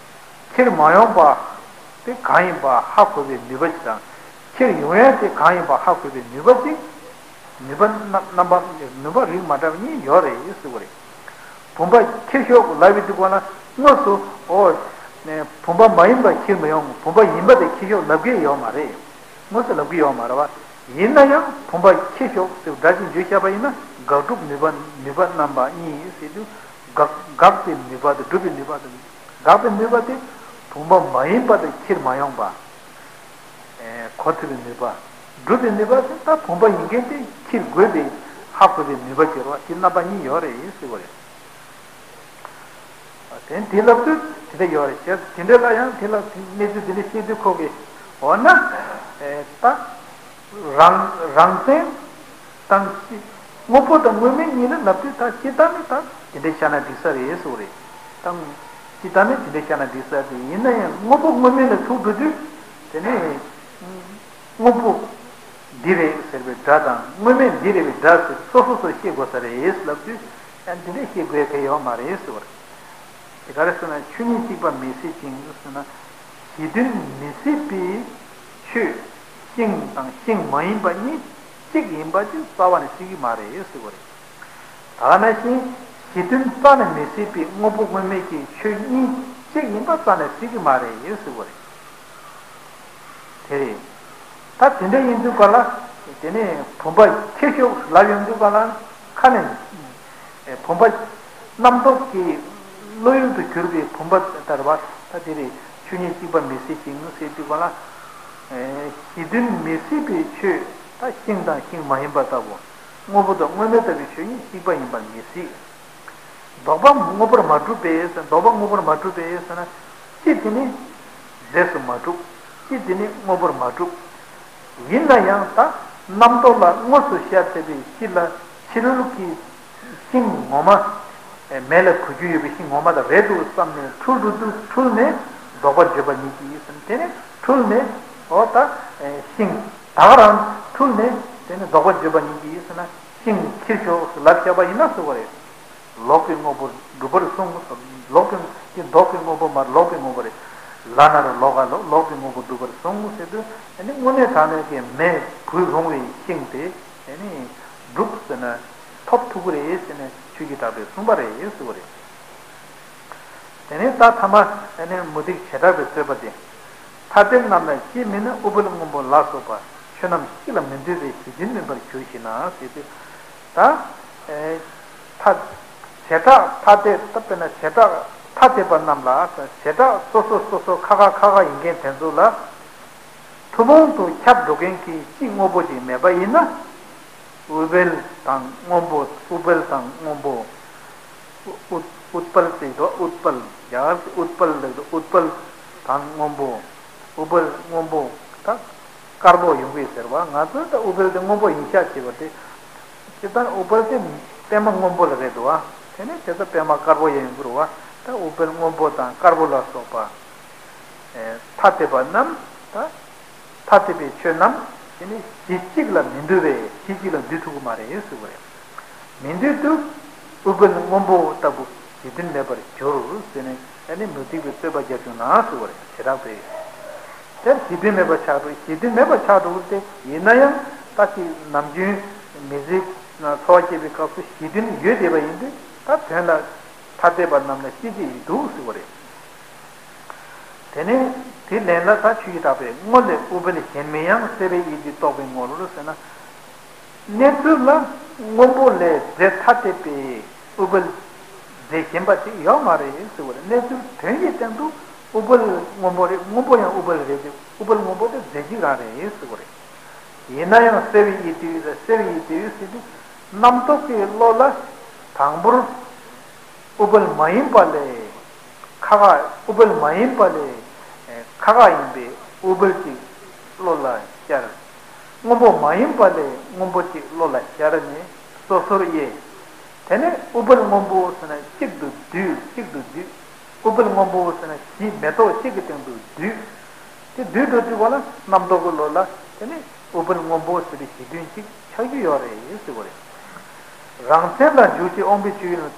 ཁྱེར་མ་ཡོང་པ་དེ་གང་ཡིན་པ་ཧ་གོ་བའི་ནུས་པ་གཅིག་དང་། ཁྱེར་ཡོང་ཡས་དེ་གང་ཡིན་པ་ཧ་གོ་བའི་ནུས་པ་གཅིག་ནུས་པ་རྣམ་རྣམ་པ་ནུས་པ་རིགས་མ་འདྲ་བ་གཉིས་ཡོད་རེད་ཟེར་བ་རེད། བུམ་པ་ཁྱེར་ཤོག་ལབ་པའི་དུས་སྒང་ལ་དངོས་སུ་ཨོ། བུམ་པ་མ་ཡིན་པ་ཁྱེར་མི་ཡོང་། བུམ་པ་ཡིན་པ་དེ་ཁྱེར་ཤོག་ལབ་ཀྱི་ཡོད་མ་རེད། དངོས་སུ་ལབ་ཀྱི་ཡོད་མ་རེད་བ། ཡིན་ན་ཡང་བུམ་པ་ཁྱེར་ཤོག་ཟེར་སྒྲ་གཅིག་བརྗོད་བཞག་པ་ཡིན་ན་དགག་སྒྲུབ་ནུས་པ་ནུས་པ་རྣམ་པ་གཉིས་ཟེར་དུས། དགག་དགག་པའི་ནུས་པ་དང་སྒྲུབ་པའི་ནུས་པ་དང་། དགག་པའི་ནུས་པ་དེ་བུམ་པ་མ་ཡིན་པ་དེ་ཁྱེར་མ་ཡོང་པ། ཨེ། གོ་ཐུབ་པའི་ནུས་པ། སྒྲུབ་པའི་ནུས་པ་དེ་ད་བུམ་པ་ཡིན་མཁན་དེ་ཁྱེར་དགོས་པའི་ཧ་གོ་བའི་ནུས་པ་སྐྱེ་བ་དེ་རྣམ་པ་གཉིས་ཡོད་རེད་ཟེར་བ་རེད། དེ་དེ་ལབ་དུས་དེ་འདྲ་ཡོད་རེད་ཟེར། དེ་འདྲ་ལ་ཡང་དེ་ལ་གནས་ཚུལ་དེ་འདྲ་བཤད་དུས་ཁོ་གིས་འོ་ན། ཨེ། ད་རང་རང་མཚན་དང་སྤྱི། དངོས་པོ་དང་དངོས་མེད་གཉིས་ལ་ལབ་དུས་ད་སྤྱིར་བཏང་ནི་ད་དེ་འདྲ་བཤད་ན་འགྲིག་ས་རེད་ཟེར་བ་རེད། ད་སྤྱིར་བཏང་ནི་དེ་འདྲ་བཤད་ན་འགྲིག་ས་རེད། ཡིན་ན་ཡང་དངོས་པོ་དངོས་མེད་ལ་ཐུག་འགྲོ་དུས་དེ་ནི། དངོས་པོ་འདི་རེད་ཟེར་བའི་སྒྲ་དང་དངོས་མེད་འདི་རེད་བའི་སྒྲ་ཟེར་སོ་སོ་སོ་བཤད་དགོས་ས་རེད་ལབ་དུས་ཡང་འདི་འདྲ་བཤད་དགོས་གལ་ཡོད་མ་རེད་ཟེར་བ་རེད། དེ་ག་རེ་ཟེར་ན་ཆོས་ཉིད་གཅིག་པ་མི་སྲིད་ཅིང་ཟེར་ན། གཞི་མཐུན་མི་སྲིད་པའི་ཆོས་ཤིང་དང་ཤིང་མ་ཡིན་པ་གཉིས་གཅིག་ཡིན་པ་ཅིག་རྩ་བ་ནས་སྲིད་ཀྱི་མ་རེད་ཟེར་བ་རེད། ད་ག་ནང་བཞིན་གཞི་མཐུན་རྩ་ནས་མི་སྲིད་པའི་དངོས་པོ་དངོས་མེད་ཀྱི་ཆོས་གཉིས་གཅིག་ཡིན་པ་རྩ་ནས་སྲིད་ཀྱི་མ་རེད་ཟེར་བ་རེད། དེ་རེད། ད་དེ་འདྲ་ཡིན་དུས་ག་ལ། དེ་ནས་བུམ་པ་ཁྱེར་ཤོག་ལབ་ཡོང་དུས་ག་ལ་ཁ་ནས། ཨེ། བུམ་པ་རྣམ་རྟོག་གི་བློ་ཡུལ་དུ་གྱུར་པའི་བུམ་པ་ལྟར་བ་ད་དེ་རེད། ཆོས་ཉིད་གཅིག་པ་མི་སྲིད་ཅིང་ཟེར་དུས་ག་ལ། ཨེ། གཞི་མཐུན་མི་སྲིད་པའི་ཆོས་ད་ཤིང་དང་ཤིང་མ་ཡིན་པ་ལྟ་བུ། དངོས་པོ་དང་དངོས་མེད་ལྟ་བུའི་ཆོས་ཉིད་གཅིག་པ་ཡིན་པར་མི་སྲིད། ལྡོག་པ་དངོས་པོར་མ་གྲུབ་པས་ཟེར། ལྡོག་པ་དངོས་པོར་མ་གྲུབ་པས་ཟེར་ན། སྤྱི་དེ་ནི་རྫས་སུ་མ་གྲུབ། སྤྱི་དེ་ནི་དངོས་པོར་མ་གྲུབ། ཡིན་ན་ཡང་ད་རྣམ་རྟོག་ལ་དངོས་སུ་ཤར་བསྡད་པའི་སྤྱི་ལ་ཕྱི་རོལ་གྱི་ཤིང་ངོ་མ། མེ་ལ་གོས་རྒྱུ་ཡོད་པའི་ཤིང་ངོ་མ་དང་རེད་འདུག་བསམ་ནས་འཁྲུལ་འགྲོ་དུས་འཁྲུལ་ནས་ལྡོག་པ་བརྗོད་པ་ཉིད་ཀྱིས་ཟེར། དེ་ནི་འཁྲུལ་ནས་འོ་ད་ཤིང་ད་ག་རང་འཁྲུལ་ནས་དེ་ནི་ལྡོག་པ་བརྗོད་པ་ཉིད་ཀྱིས་ཟེར་ན། ཤིང་ཁྱེར་ཤོག་ལབ་བཞག་པ་ཡིན་ན་ཟེར་བ་རེད། ལོག་པའི་དངོས་པོ་གྲུབ་པར་གསུངས། ལོག་པའི་དེ་ལྡོག་པའི་དངོས་པོ་མ་ལོག་པའི་དངོས་པོ་རེད། ལ་ན་རོ་ལོ་ག་ལོ། ལོག་པའི་དངོས་པོ་གྲུབ་པར་གསུངས་ཟེར་དུས་ཨ་ནི་དངོས་གནས་དྲང་གནས་ཀྱི་མེ་བུད་རུང་བའི་ཤིང་དེ་ཨ་ནི་གྲུབ་ཟེར་ན་ཐོབ་ཐུབ་ཀྱི་རེད་ཟེར་ནས་ཆོས་ཀྱི་གྲགས་པས་གསུངས་པ་རེད་ཟེར་བ་རེད། དེ་ནས་ད་ཐ་མ་ཨ་ནི་མུ་སྟེགས་བྱེ་བྲག་པའི་རྩོད་པ་དེ། ཐ་དད་རྣམས་ལ་སྤྱི་མིན་ན་ཨུཏྤལ་སྔོན་པོ་ལ་སོགས་པ་ཆོས་རྣམས་སྤྱི་ལ་མི་འདོད་པའི་གཞི་མཐུན་མིན་པར་འགྱུར་ཞེ་ན་ཟེར་དུས། ད། ཨེ། ཐ། བྱེ་བྲག་ཐ་དད་ད་དཔེར་ན་བྱེ་བྲག་ཐ་དད་པ་རྣམས་ལ་བྱེ་བྲག་སོ་སོ་སོ་སོ་ཁ་ཁ་ཁ་ཁ་ཡིན་མཁན་དེ་ཚོ་ལ། ཐུན་མོང་དུ་ཁྱབ་འགྲོ་མཁན་གྱི་སྤྱི་དངོས་པོ་ཅིག་མེད་པ་ཡིན་ན། ཨུཏྤལ་དང་སྔོན་པོ། ཨུཏྤལ་དང་སྔོན་པོ། ཨུཏ་ཨུཏྤལ་ཟེར་དུས། ཨུཏྤལ། རྒྱ་གར་གྱི་ཨུཏྤལ་ལབ་དུས། ཨུཏྤལ་དང་སྔོན་པོ། ཨུཏྤལ་སྔོན་པོ་ད་དཀར་པོ་ཡོང་གི་ཟེར་བ། ང་ཚོས་ད་ཨུཏྤལ་དེ་སྔོན་པོ་ཡིན་ཤག་བྱས་པ་དེ། སྤྱིར་བཏང་ཨུཏྤལ་དེ་པད་མ་སྔོན་པོ་ལ་རེད་འདུག་བ། དེ་ནས་དེ་ཚོ་པད་མ་དཀར་པོ་ཡང་ཡོང་གི་རེད་བ། ད་ཨུཏྤལ་སྔོན་པོ་དང་དཀར་པོ་ལ་སོགས་པ། ཨེ། ཐ་དད་པ་རྣམས་ད། ཐ་དད་པའི་ཆོས་རྣམས་དེ་ནི་གཞི་གཅིག་ལ་མི་འདུས་པས་གཞི་གཅིག་ལ་འདུས་ཐུབ་ཀྱི་མ་རེད་ཟེར་བ་རེད། མི་འདུས་དུས་ཨུཏྤལ་སྔོན་པོ་ལྟ་བུ་གཞི་མཐུན་མེད་པར་གྱུར་ཟེར་ནས། ཨ་ནི་མུ་སྟེགས་པའི་རྩོད་པ་རྒྱབ་བྱུང་ན་ཟེར་བ་རེད། བྱེ་བྲག་པས། དེར་གཞི་མཐུན་མེད་པ་ཆགས་འགྲོ། གཞི་མཐུན་མེད་པ་ཆགས་འགྲོ་གི་རེད་དེ། ཡིན་ན་ཡང་ད་ཅིག་ནམ་རྒྱུན་མི་ཚེ་ནང་འཚོ་བ་སྐྱེལ་བའི་སྐབས་སུ་གཞི་མཐུན་ཡོད་བསྡད་པ་ཡིན་དུས། ད་དོན་ལ་ཐ་དད་པ་རྣམས་ལ་གཞི་གཅིག་ཡིན་འདུག་ཟེར་བ་རེད། དེ་ནས་དེའི་ལན་ལ་ད་ཆོས་ཀྱི་བདག་པོས། སྔོ་ལས་ཨུཏྤལ་གཞན་མིན་ཡང་། སེར་བའི་དབྱིབས་ཀྱིས་རྟོགས་པའི་ངོར་ཟེར་ན། གནས་ཚུལ་ལ་སྔོན་པོ་ལས་རྫས་ཐ་དད་པའི་ཨུཏྤལ་རྫས་གཞན་པ་ཅིག་ཡོད་མ་རེད་ཟེར་བ་རེད། གནས་ཚུལ་དོན་གྱི་སྟེང་དུ་ཨུཏྤལ་སྔོན་པོ་རེད། སྔོན་པོ་ཡང་ཨུཏྤལ་རེད་དེ། ཨུཏྤལ་སྔོན་པོ་དེ་རྫས་གཅིག་རང་རེད་ཟེར་བ་རེད། ཡིན་ན་ཡང་སེར་བའི་དབྱིབས་དེ་ཡོད་ཟེར། སེར་བའི་དབྱིབས་དེ་ཡོད་ཟེར་དུས། རྣམ་རྟོག་གི་བློ་ལ་དང་པོར་ཨུཏྤལ་མ་ཡིན་པ་ལས་ཁ་ཁ། ཨུཏྤལ་མ་ཡིན་པ་ལས་ཁ་ཁ་ཡིན་པའི་ཨུཏྤལ་ཅིག་བློ་ལ་ཤར། སྔོན་པོ་མ་ཡིན་པ་ལས་སྔོན་པོ་ཅིག་བློ་ལ་ཤར་ནས་སོ་སོར་དབྱེ། དེ་ནས་ཨུཏྤལ་སྔོན་པོ་ཟེར་ན་གཅིག་ཏུ་བསྡུས། གཅིག་ཏུ་བསྡུས། ཨུཏྤལ་སྔོན་པོ་ཟེར་ན་གཞི་མེ་ཏོག་གཅིག་གི་སྟེང་དུ་བསྡུས། དེ་བསྡུས་འགྲོ་དུས་ག་ལ་རྣམ་རྟོག་གི་བློ་ལ་དེ་ནི་ཨུཏྤལ་སྔོན་པོ་ཟེར་བའི་གཞི་མཐུན་གཅིག་ཆགས་ཀྱི་ཡོད་རེད་ཟེར་བ་རེད། རང་མཚན་ལ་འཇུག་ཅེས་དབང་པོའི་སྤྱོད་ཡུལ།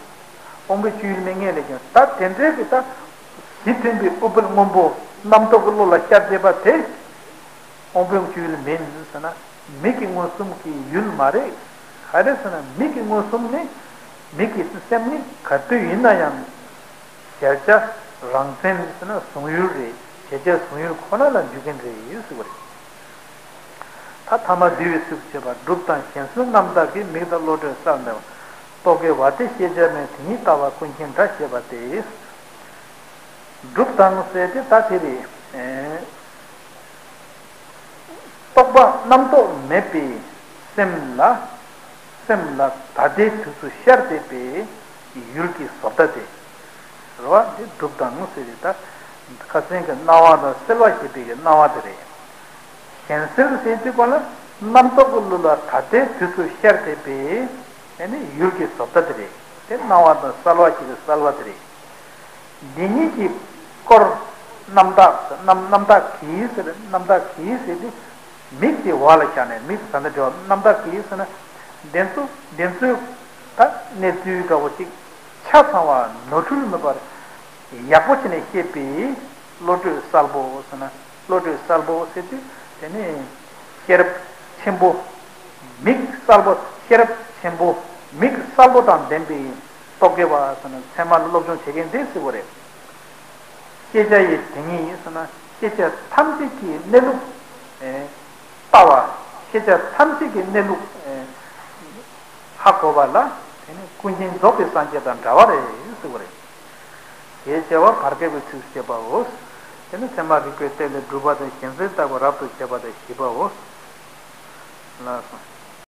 དབང་པོའི་སྤྱོད་ཡུལ་མི་ངེས་ལས་ཀྱང་། ད་དེ་འདྲའི་གི་ད་གཞི་མཐུན་པའི་ཨུཏྤལ་སྔོན་པོ་རྣམ་རྟོག་གི་བློ་ལ་ཤར་བསྡད་པ་དེ། དབང་པོའི་སྤྱོད་ཡུལ་མིན་ཟེར་ན། མིག་གི་མངོན་སུམ་གྱི་ཡུལ་མ་རེད། ག་རེ་ཟེར་ན། མིག་གི་མངོན་སུམ་ནི། མིག་གི་སེམས་ནི་ག་དུས་ཡིན་ན་ཡང་གཞལ་བྱ་རང་མཚན་ཟེར་ན་གཟུང་ཡུལ་རེད། གཞལ་བྱ་གཟུང་ཡུལ་ཁོ་ན་ལ་འཇུག་མཁན་རེད་ཟེར་བ་རེད། ད་ཐ་མ་འདུལ་བའི་ཚུལ་བྱེད་པ། སྒྲུབ་དང་གཞན་སེལ་རྣམ་དག་གིས། མིག་དང་བློ་གྲོས་གསལ་མེད་པ། རྟོག་གེ་བ་དེ་ཤེས་བྱ་མེད། དེ་ཉིད་ལྟ་བ་ཀུན་མཁྱེན་འདྲ་ཞེས་པ་སྟེ། སྒྲུབ་དང་ཟེར་དེ་ད་དེ་རེད། ཨེ། རྟོག་པ་རྣམ་རྟོག་མེད་པའི་སེམས་ལ། སེམས་ལ་ད་ལྟའི་དུས་སུ་ཤར་བསྡད་པའི་ཡུལ་གྱི་བཟོ་ལྟ་དེ་རེད་བ། འདི་སྒྲུབ་དང་ཟེར་དེ་ད་ཁ་སང་གི་སྣང་བ་དང་སེལ་བ་ཞེས་པའི་གི་སྣང་བ་དེ་རེད། གཞན་སེལ་ཟེར་དུས་ག་ལ་རྣམ་རྟོག་གི་ལུས་ལ་ད་ལྟའི་དུས་སུ་ཤར་བསྡད་པའི་ཨ་ནི་ཡུལ་གྱི་བཟོ་ལྟ་དེ་རེད། དེ་སྣང་བ་དང་གསལ་བ་ཞིག་གི་གསལ་བ་དེ་རེད། འདི་ཉིད་ཀྱི་སྐོར་རྣམ་དག་རྣམ་རྣམ་དག་གིས་ཟེར། རྣམ་དག་གིས་ཟེར་དུས་མིག་དེ་བ་ལ་བཞག་ནས། མིག་དེ་ད་ལྟ་འདྲ་བ། རྣམ་དག་གིས་ཟེར་ན་དེ་ཚོ་དེ་ཚོའི་ད་གནས་ཚུལ་འདྲ་བོ་ཅིག་ཆ་ཚང་བ་ནོར་འཁྲུལ་མེད་པར་ཡག་པོ་བྱས་ནས་ཤེས་པའི་བློ་གྲོས་གསལ་པོ་ཟེར་ན། བློ་གྲོས་གསལ་པོ་ཟེར་དུས་དེ་ནི་ཤེས་རབ་ཆེན་པོ། མིག་གསལ་པོ། ཤེས་རབ་ཆེན་པོ། མིག་གསལ་པོ་དང་ལྡན་པའི་རྟོག་གེ་བ་ཟེར་ན་ཚད་མ་ལ་སློབ་སྦྱོང་བྱེད་མཁན་དེ་ཟེར་བ་རེད། ཤེས་བྱ་ཡི་དེ་ཉིད་ཟེར་ན་ཤེས་བྱ་ཐམས་ཅད་ཀྱི་གནས་ལུགས། ཨེ། ལྟ་བ། ཤེས་བྱ་ཐམས་ཅད་ཀྱི་གནས་ལུགས། ཨེ། ཧ་གོ་བ་ལ་དེ་ནི་ཀུན་མཁྱེན་རྫོགས་པའི་སངས་རྒྱས་དང་འདྲ་བ་རེད་ཟེར་བ་རེད། ཞེས་བྱ་བ་བར་བསྐལ་པའི་ཚིགས་སུ་བཅད་པའོ། དེ་ནི་ཚད་མ་རིགས་པའི་གཏེར་ལས་སྒྲུབ་པ་དང་གཞན་སེལ་ལྟ་བུ་རབ་ཏུ་བྱེད་པ་དང་བཞི་པའོ། ལགས་སོ།